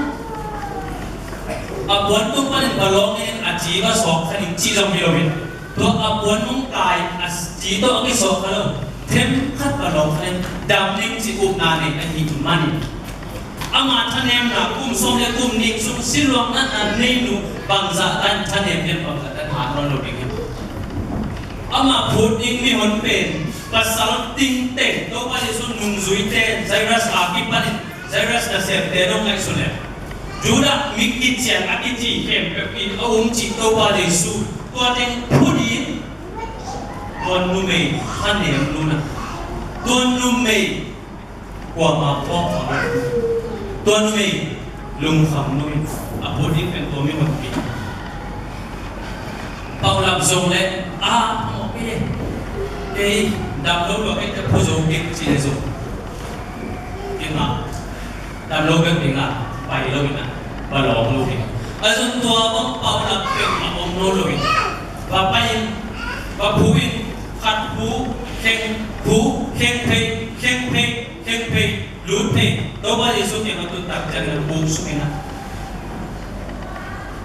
a puan tung panin va lawng in a ci va sawk kha ning cih zong hi lo in, tua a puan mong kai a ci tawh a kisawk kha lo, themkhat va lawng kha in dam ning cih upna nei ahih manin, ama thanemna kum sawm le kum nih sung siluang natna neinu bangzah tan thanem hiam, bangzah tan hat nawn lo ding hiam? Ama phut ding mihon pen pasal tingteng, Topa Jesu nungzuite, Jairus a kipanin, Jairus nasemte dong ngaihsun leh, Judah mi kician a kici khempeuh in a um cih Topa Jesu, tua teng phut in, tua numei thanemnu in ah, tua numei kuamah phawk kha lo. Tua numei lungkhamnu in a phut ding pen tua mihonpi. Paulap zong le, a, mawh kei, kei dam lo lua kei, te phu zo kei ci le zong, kei mah dam lo bek ding a, pai lo in ah, va lawng lo ding. A zong tua bang paulap bek a om lo lo in, va pai in, va phu in, khat phu, kheng phu, kheng phei, kheng phei, kheng phei, lut phei, Topa Jesu kiangah tun tak ciangin a buk suk in ah,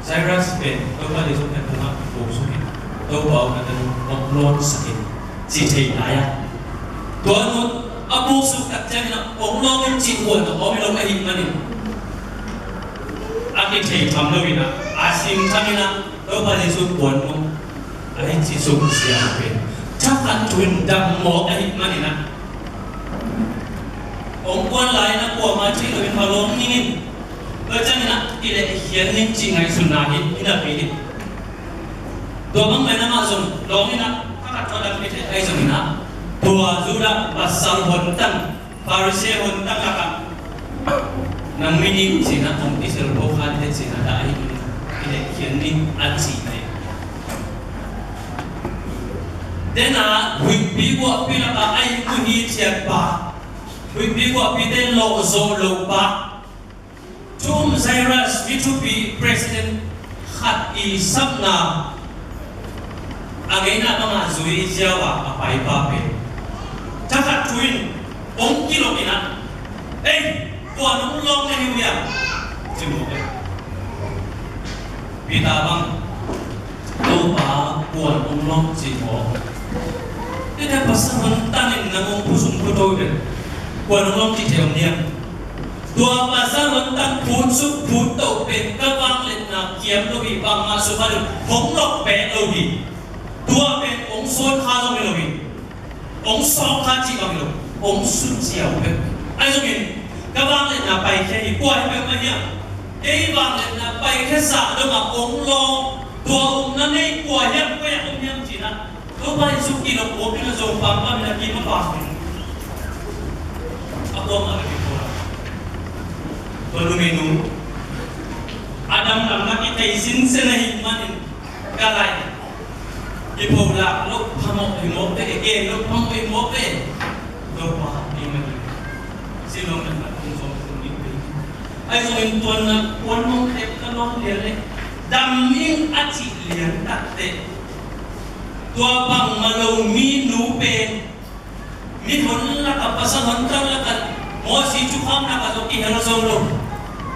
Jairus pen Topa Jesu kiangah buk suk in, Topa aw, ka tanu hong lawnsak in, ci thei lai a. Tua nu a buk suk tak ciangin a hong lawng in cih huan a om hi lo ahih manin, a kithei tham lo in ah, a sim tham in ah, Topa Jesu puan mong a hi ci suk sia pen thakhat thu in dam mawk ahih manin ah, hong kuan lai in ah kuamah thei lo in va lawng ning in, tua ciangin ah kilehkhiat ning cih ngaihsutna hi in ah, pi in. Tua bang mah in amah zong lawng in ah, thakhat thu a dam kithei ahi zongin ah, tua Judah pasal hontang, Pharisee hontang lakah, nang mi ning ci-in ah hong kisel pho kha inteh ci-in ah, dah ahi in, kilehkhiat ning a cih leh, den a huihpi guahpi lakah a innkuan hi ciat pa, huihpi guahpite lawh zawh loh pa, thu um Jairus, mi thupi president khat i sapna a ngeina bangah zui ziau a, a paipa pen thakhat thu in hong kilawh in ah, ei, tua nong lawng na hi uh hiam? Peter bang, Topa, kua'n hong lawng ci maw? Hihte pasal hontan in nang hong phu sung phu to hi pen, kua'n hong lawng ci thei om hiam? Tua pasal hontan phut suk phut to pen ka vangliatna kiam lo hi, bangmah sukha lo, hong lawh pek lo hi. Tua pen hong suan kha zong hi lo hi. Hong sawk kha cih bang hi lo, hong sun ziau peuh. Ahi zongin ka vangliatna paikhia hi, kua hi peuhmah hiam? Kei vangliatna paikhia zah dongah hong lawng, tua upna nei kua hiam, kua hiam, om hiam cih na. Topa Jesu kilawh kawm in a, Zopam pam in a, kim a pam in. A kuamah bek hi kua. Tua numeinu a damdamna kithei sinsen ahih manin ka lai. Kipholak loh phamawh hi mawk ve, gen loh phamawh hi mawk ve. Topa, ei mah hi. Silawm na khat kong sawm kong nih ve. Ahi zongin tua na kuan mong tep ka lawm lian leh, dam ing a cih lian takteh, tua bangmah lo mi nu pen mihon lakah, pasal hontan lakah, Mosi thukham lakah zong kihel zo lo.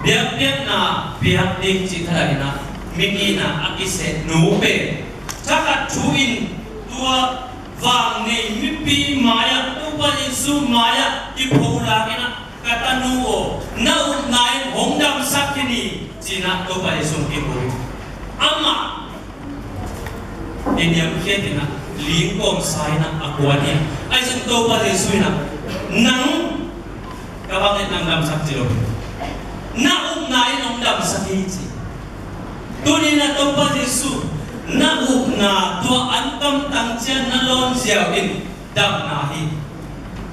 Biakpiakna piak ding cih thadah in a, mi nihna a kiseh nu pen thakhat thu in, tua vangnei mipi mai-ah, Topa Jesu mai-ah kipholak in a, ka tanu aw, na upna in hong damsak hi ni, ci-in a Topa Jesu hong kiko hi. Amah i niamkhiat in a, ling kawmsa in a, a kuan hi. Ahi zong Topa Jesu in a, nang ka bangin nang damsak ci lo. Na upna in hong damsak hi ci. Tuni in a Topa Jesu, na upna tua antam tang ciang na lawn ziau in damna hi.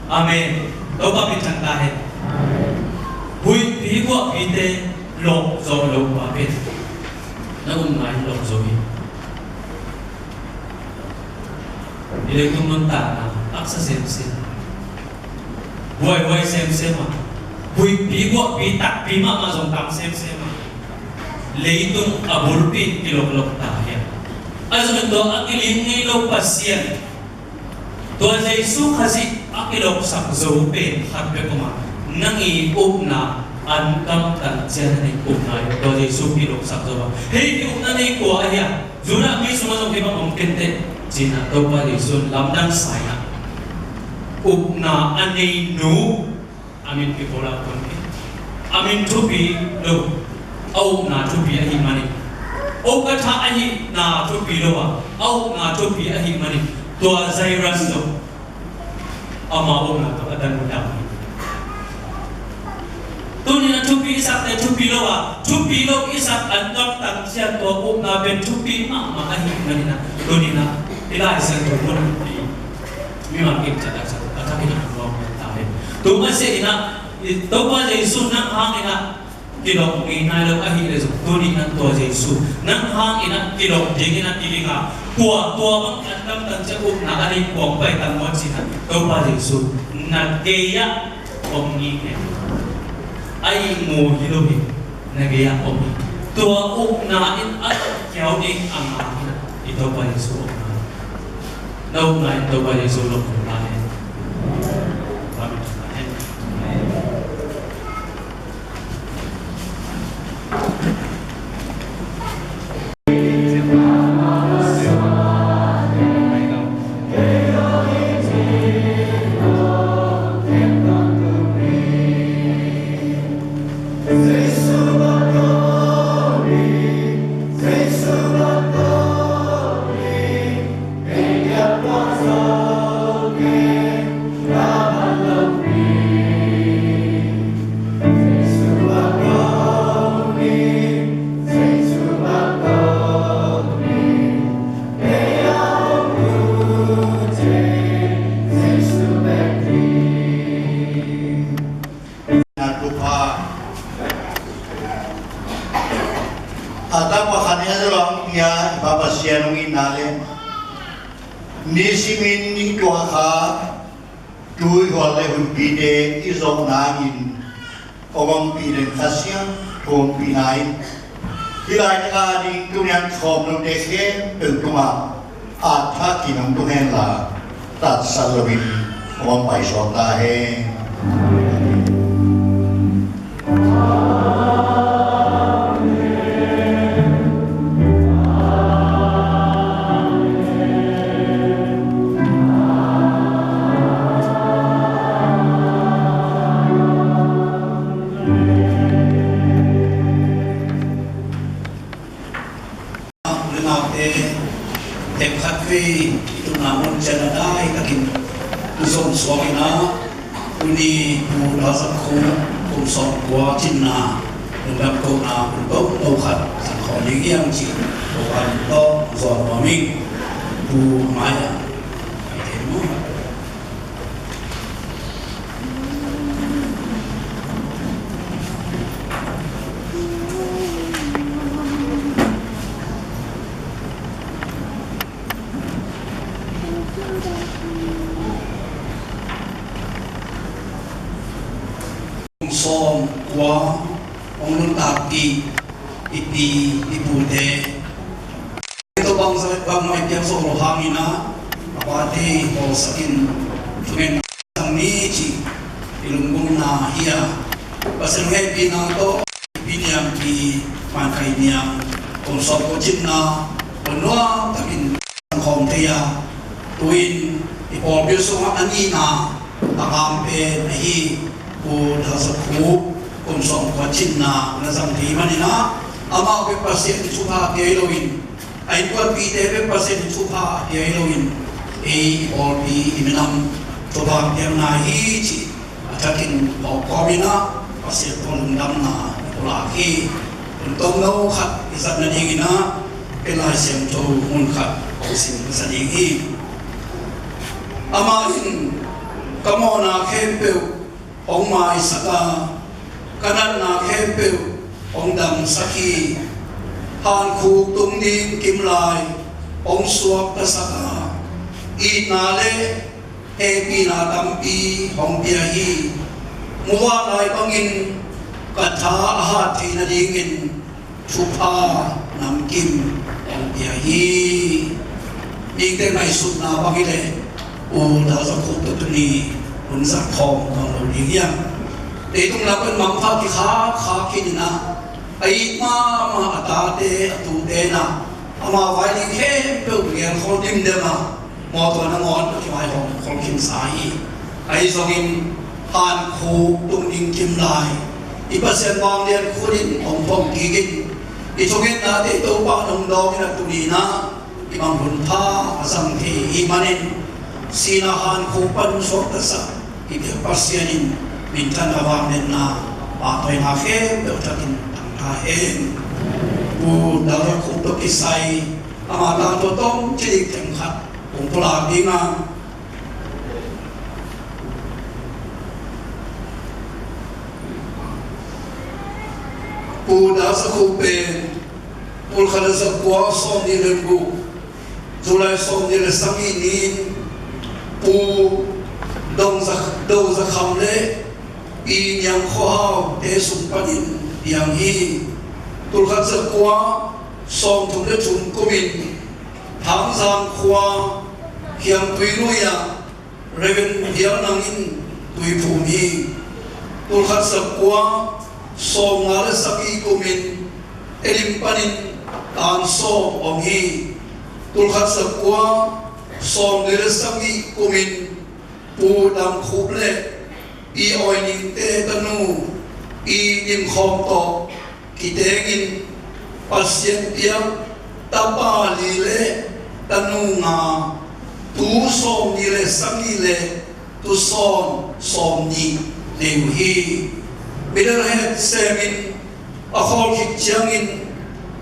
Amen. Topa min thang ta hen. Huihpi guahpite lawh zawh loh pa pen na upna in lawh zo hi. I leitung nuntakna haksa semsem, huaihuai semsem a, huihpi guahpi takpi mahmah zong tam semsem a, leitung a bulpi in kilawh lawh ta hi a. Ahi zongin tua a kilim ngei lo Pasian, tua Jesu Khazih a kilawhsak zo pen khat bek om a, nang i upna antam tang ciang na nei upna in tua Jesu kilawhsak zo a. Hei, hih upna nei kua ahi a, Judah mi sungah zong hih bang om kenteh, ci-in a Topa Jesu in lamdang sa in a, upna a nei nu a min kipholak tuan kei. A min thupi lo, a upna thupi ahih manin. Okatha ahihna thupi lo a, a upna thupi ahih manin, tua Jairus zong ama upna tawh a dan uh dam hi. Tuni in a thupi i sakte thupi lo a, thupi lo i sak antam tang ciang tua upna pen thupi mahmah ahih manin a, tuni in a i Lai Siangtho mun a, mimal kim ciat a sak a, a thakin a lawm ta hen. Tua mah se in a, i Topa Jesu nang hangin a kilawh ngei nai lo ahih leh zong, tuni in a tua Jesu nang hangin a kilawh dingin a kiling a, kua tua bang antam tang ciang upna a nei kua hong pai tam maw ci-in a, Topa Jesu na gei-ah om ngei hi. A ihmu hi lo hi, na gei-ah om hi. Tua upna in a kiau ding a ngah hi a, i Topa Jesu omna. Na upna in Topa Jesu lawh ta hen. Amen. A tapa khat in a zalong pia i Pa Pasian hong itna le nisimin i tuah kha tuihual le hunpite i zawh nangin hong ompih den Kha Siangtho ompihna in hih laitak a ding tuniang khawm lote khempeuh tungah a thakin hong tung henla, tatsat loin hong om pai suak ta hen. Teng khat vei i tuna mun ciang a dai takin i zon suak in ah, tuni Pu Dal Za Khup kum sawmkua cinna lungdam kohna hun tomno khat zang khawm ding hi hang cih Topa min tawh zon nuam ing. Pu, a mai ah. Sawmkua hong nuntakpih i pi i pute tawh bangzah bangmah i piak zawh loh hangin ah, a pate bawlsak in thungen sang ni cih i lunggulhna hi a, Pasian hehpihna tawh i pi Niang, pi Mankai Niang kum sawmkua cinna hun nuam takin zang khawm thei a, tu-in i pawlpi sungah a nihna a ngam pen ahi Pu Dal Za Khup kum sawmkua cinna na zang thei manin ah, amau bek Pasian in thupha pia hi loin, a innkuanpihte bek Pasian in thupha pia hi loin, ei i pawlpi i minam thupha piakna hi cih a thakin phawk kawmin ah Pasian tawh lungdamna i pulak hi. Hun tomno khat i zat nadingin ah, pen Lai Siangtho mun khat kong sim ka sa ding hi. Amah in ka mawhna khempeuh hong maisak a, ka natna khempeuh hong damsak hi. Hankhuk tung ding kimlai hong suaktasak a, itna le hehpihna tampi hong pia hi. Muvanlai bangin ka tha a hat theih nadingin thupha namkim hong pia hi. Mite ngaihsutna bang hi leh, Pu Dal Za Khup tawh tuni hun zat khawm nuam lo ding hi hang. Leitung lam pan mangpha kikhakkhak khin in ah, a it mahmah a tate a tute in ah, ama vai ding khempeuh gelkhawl dimdem a, mawtaw nangawn a kivaihawm khol khinsa hi. Ahi zongin, hankhuk tung ding kimlai i Pasian vanglian khut in hong phong kik in, i thungetnate Topa in hong dawng in ah, tuni in ah i bang hun pha a zang thei i hih manin, sihna hankhuk pan suaktasak i biak Pasian in minthanna, vangliatna, pahtawina khempeuh thakin tang ta hen. Pu Dal Za Khup tawh kisai ama tangthu tawmcik themkhat kong pulak ding a, Pu Dal Za Khup pen tul khat le zakua sawmnih le guk, July sawmnih le sagih ni-in Pu Dong Za, Do Za Kham le Pi Niang Khua Hau te sung panin piang hi. Tul khat zakua sawmthum le thum kumin Thangzang khua Khiangtui lui ah Reverend Hial Nang in tuiphum hi. Tul khat zakua sawmnga le sagih kumin Elim panin Tan Sawm om hi. Tul khat zakua sawmli le sagih kumin Pu Dam Khup le Pi Awi Ning te tanu Pi Dim Khawm tawh kitengin Pasian piak tapa li le tanu nga, tu sawmnih le sagih le tusawn sawmnih nei uh hi. Middlehead semin a khawl khit ciangin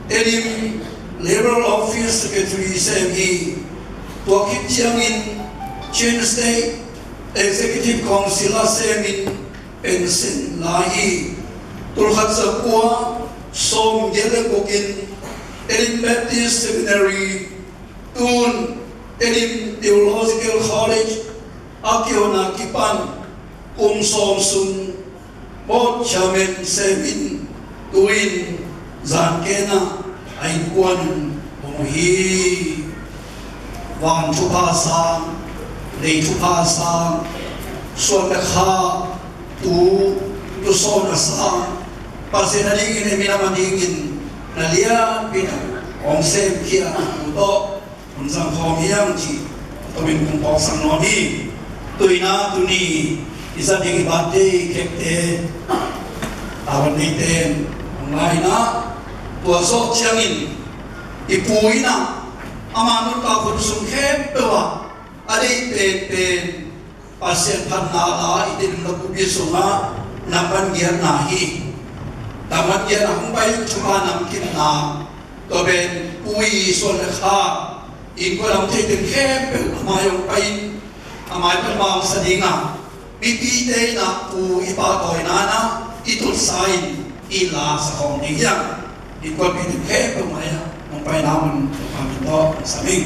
Elim Liberal Office Secretary sem hi. Tua khit ciangin Chin State Executive Council ah semin pension la hi. Tul khat zakua sawmgiat le gukin Elim Baptist Seminary, tun Elim Theological College a kihonna kipan kum sawm sung board chairman semin tu-in zanken ah a innkuan hong uh hi. Van thupha sang, lei thupha sang, suan le kha, tu, tusawn a sang, Pasian a dingin, ei minam a dingin na lianpi in hong semkhia tu tawh hun zang khawm hi hang cih a tomin kong phawksak nuam hi. Tu-in ah tuni i zat ding i birthday cake-te, a wan neite hong la in ah, tua zawh ciangin i pu in ah, ama nuntak A khut sung khempeuh ah a deih penpen Pasian phatna la i deih ding lo kupi sungah nambat giatna hi. Nambat giatna hong pai in thupha namkimna, tua pen Pu Ii suan le kha, innkuan a om thei teng khempeuh a mai hong pai in, a mai pan ma hong sa ding a, mipite in ah Pu i pahtawina in ah i tutsa in i la sa khawm ding hi hang. Innkuanpih teng khempeuh mai ah hong paina mun, Topa min tawh hong sam ing.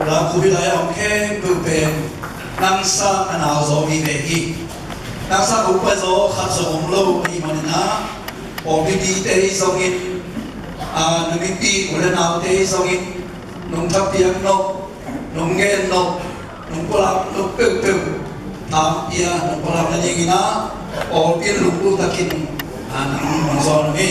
Lam khup i lai a om khempeuh pen nang sang a nau zaw mi ve hi. Nang sang a upa zaw khat zong om lo ahih manin ah, pawlpi mite hi zongin, a, nu mipi u le naute hi zongin, nong thapiak nop, nong gen nop, nong pulak nop peuhpeuh thapiak, nong pulak nadingin ah, pawlpi in lunggulh takin, a, nang hong zawn uh hi.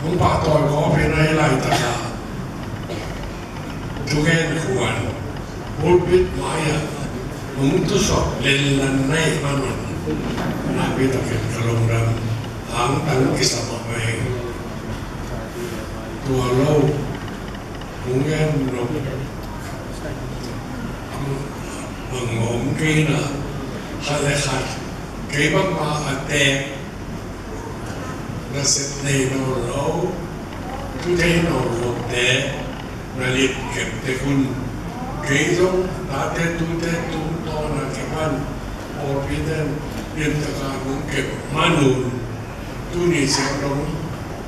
Hong pahtawi khawm hi na, hih laitak ah thugen khuan pulpit mai-ah hong tusuk lenlan na hih manun nakpi takin ka lungdam hangtang kisa mahmah hi. Tua lo, kong gen nop bang om kei na, khat le khat kei bangmah a tek, nasep nei nawn lo, tu thei nawn lote na limkep tek un. Kei zong tate tute tungtawn a kipan pawlpite in limtakin hong kep man un. Tuni ciang dong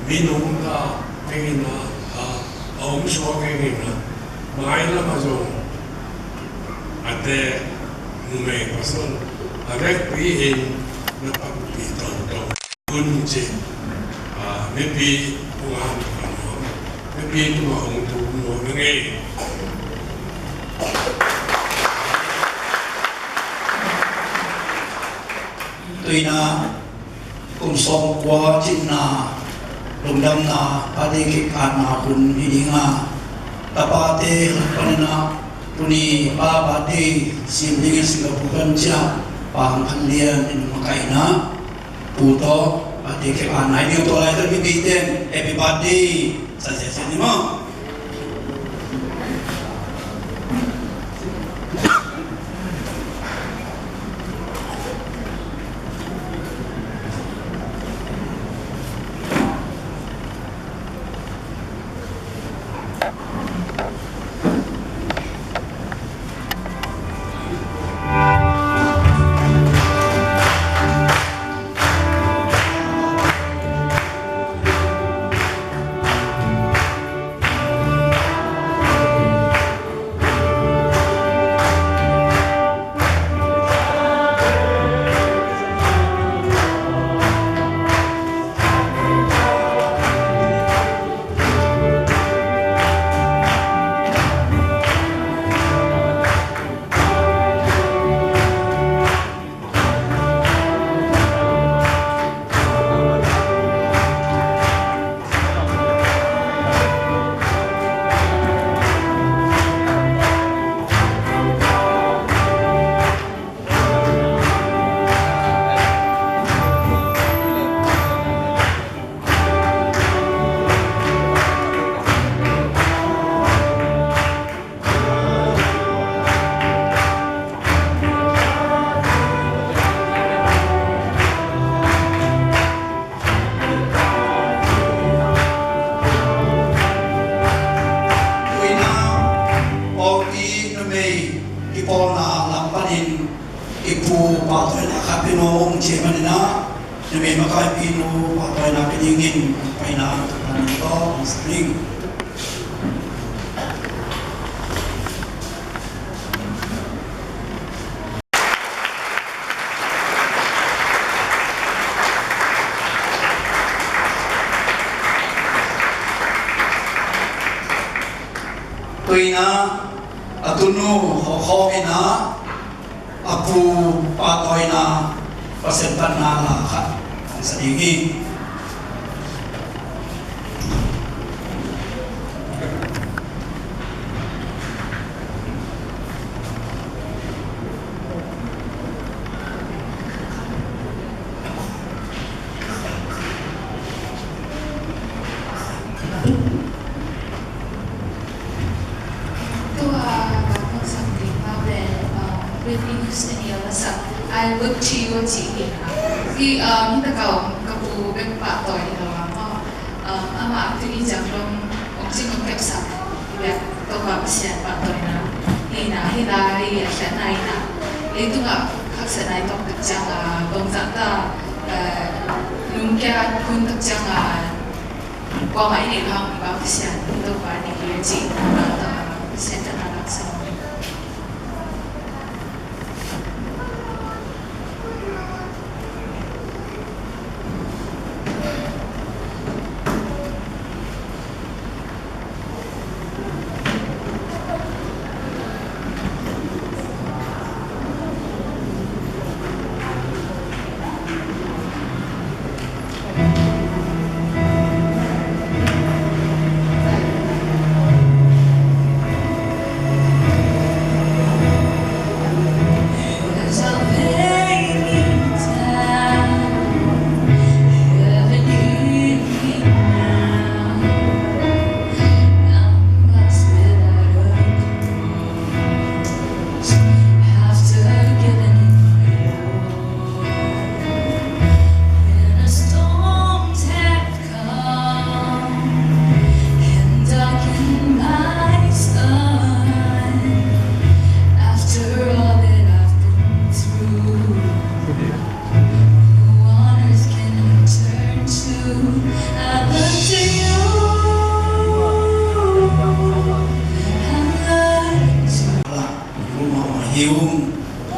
mi nungta kei na, a, a om suak kei na, mailam ah zong a tek Numei pasal a vekpi in na panpih tongtong un ci. Ah, mipi tung a hong tung nuam, mipi tung a hong tung nuam na ngei. Tuina kum sawmkua cinna lungdamna pate kikatna hun hi ding a, tapate hun panin a, tuni pa pate sim dingin Singapore kan ciah Pa Hang Phan Lian in makaihna pu tawh pate kikatna hi ding. Tua laitak mipite happy birthday sa sia sia ni maw. Tuina pawlpi numei kipawlna lam panin i pu pahtawina khat pia nuam ung ci manin a, numei makaipi nu pahtawina pia dingin paina tuk panin tawh hong sak ning. Tuina a tunu hawkhawm ina a pu pahtawina Pasian panna la khat hong sa ding hi. Tua ka hong sak ding pa pen, uh, with English and Yawasa, I look to you, ci hi. Hi, um, hi takau ka pu bek pahtawi hi lo a maw. Um, amah tuni ciang dong hong cing hong kepsak biak Topa Pasian pahtawina hi na, hi lai a khiatna hi na. Leitungah haksatna i tuak tak ciang a, bangzah ta, uh, lungkia hun tak ciang a, kuamah i neih hang i Bang Pasian Topa i neih hi a cih, Pasian tana laksa.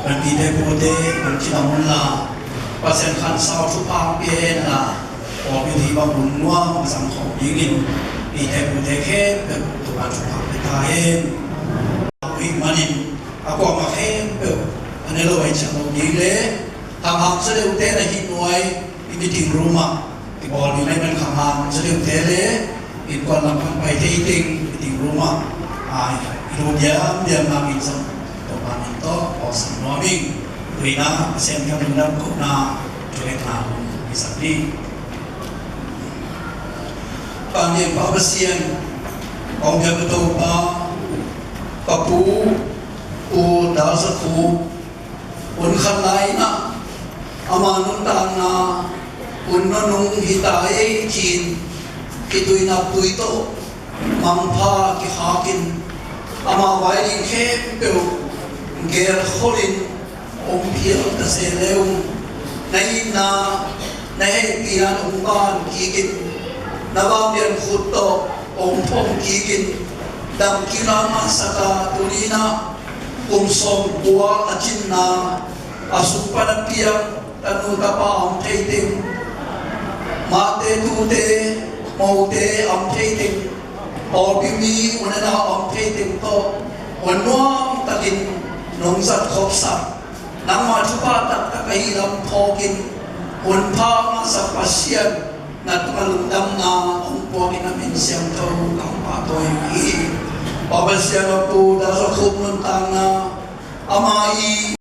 Pite pute, man ci bang un la, Pasian khansau thupha pia hen la, pawlpi bang un nuam zang khawm dingin, pite pute khempeuh Topa thupha pia ta hen. Ui manin, a kuamah khempeuh a ne lo a i ciang lo ding le, thangham sa deuhte na hih nuai, i meeting room ah i bawl ding, i man khang hang sa deuhte le innkuan lam pan pai thei teng meeting room ah i lut diamdiam nak in zong Topa min tawh bawlsak nuam ing. Tuina Pasian ka lungdam kohna thu lekna hun i sak ding. Vanglian Pa Pasian, kong biak Topa, ka pu, Pu Dal Za Khup, hun khat lai-in ah ama nuntakna hun nunung hi ta ei ci-in, khitui naptui tawh mangpha kikhakin, ama vai ding khempeuh gelkholhin om phial ta se le ung. Na itna, na hehpihna in hong ban kikin, na vanglian khut tawh hong phawng kikin, dam kik a masa ta, tuni-in ah kum sawmkua a cinna a sung pan a piak tanu tapa a om thei teng, mate tute, mote a om thei teng, pawlpi mi u le nau a om thei teng tawh hun nuam takin nong zat khopsak, nangmah thupha taktak ahih lam phawkin, hun pha a ngahsak Pasian na tungah lungdamna hong puakin, na min siangtho ka hong pahtawi uh hi. Pa Pasian, a Pu Dal Za Khup nuntakna, ama i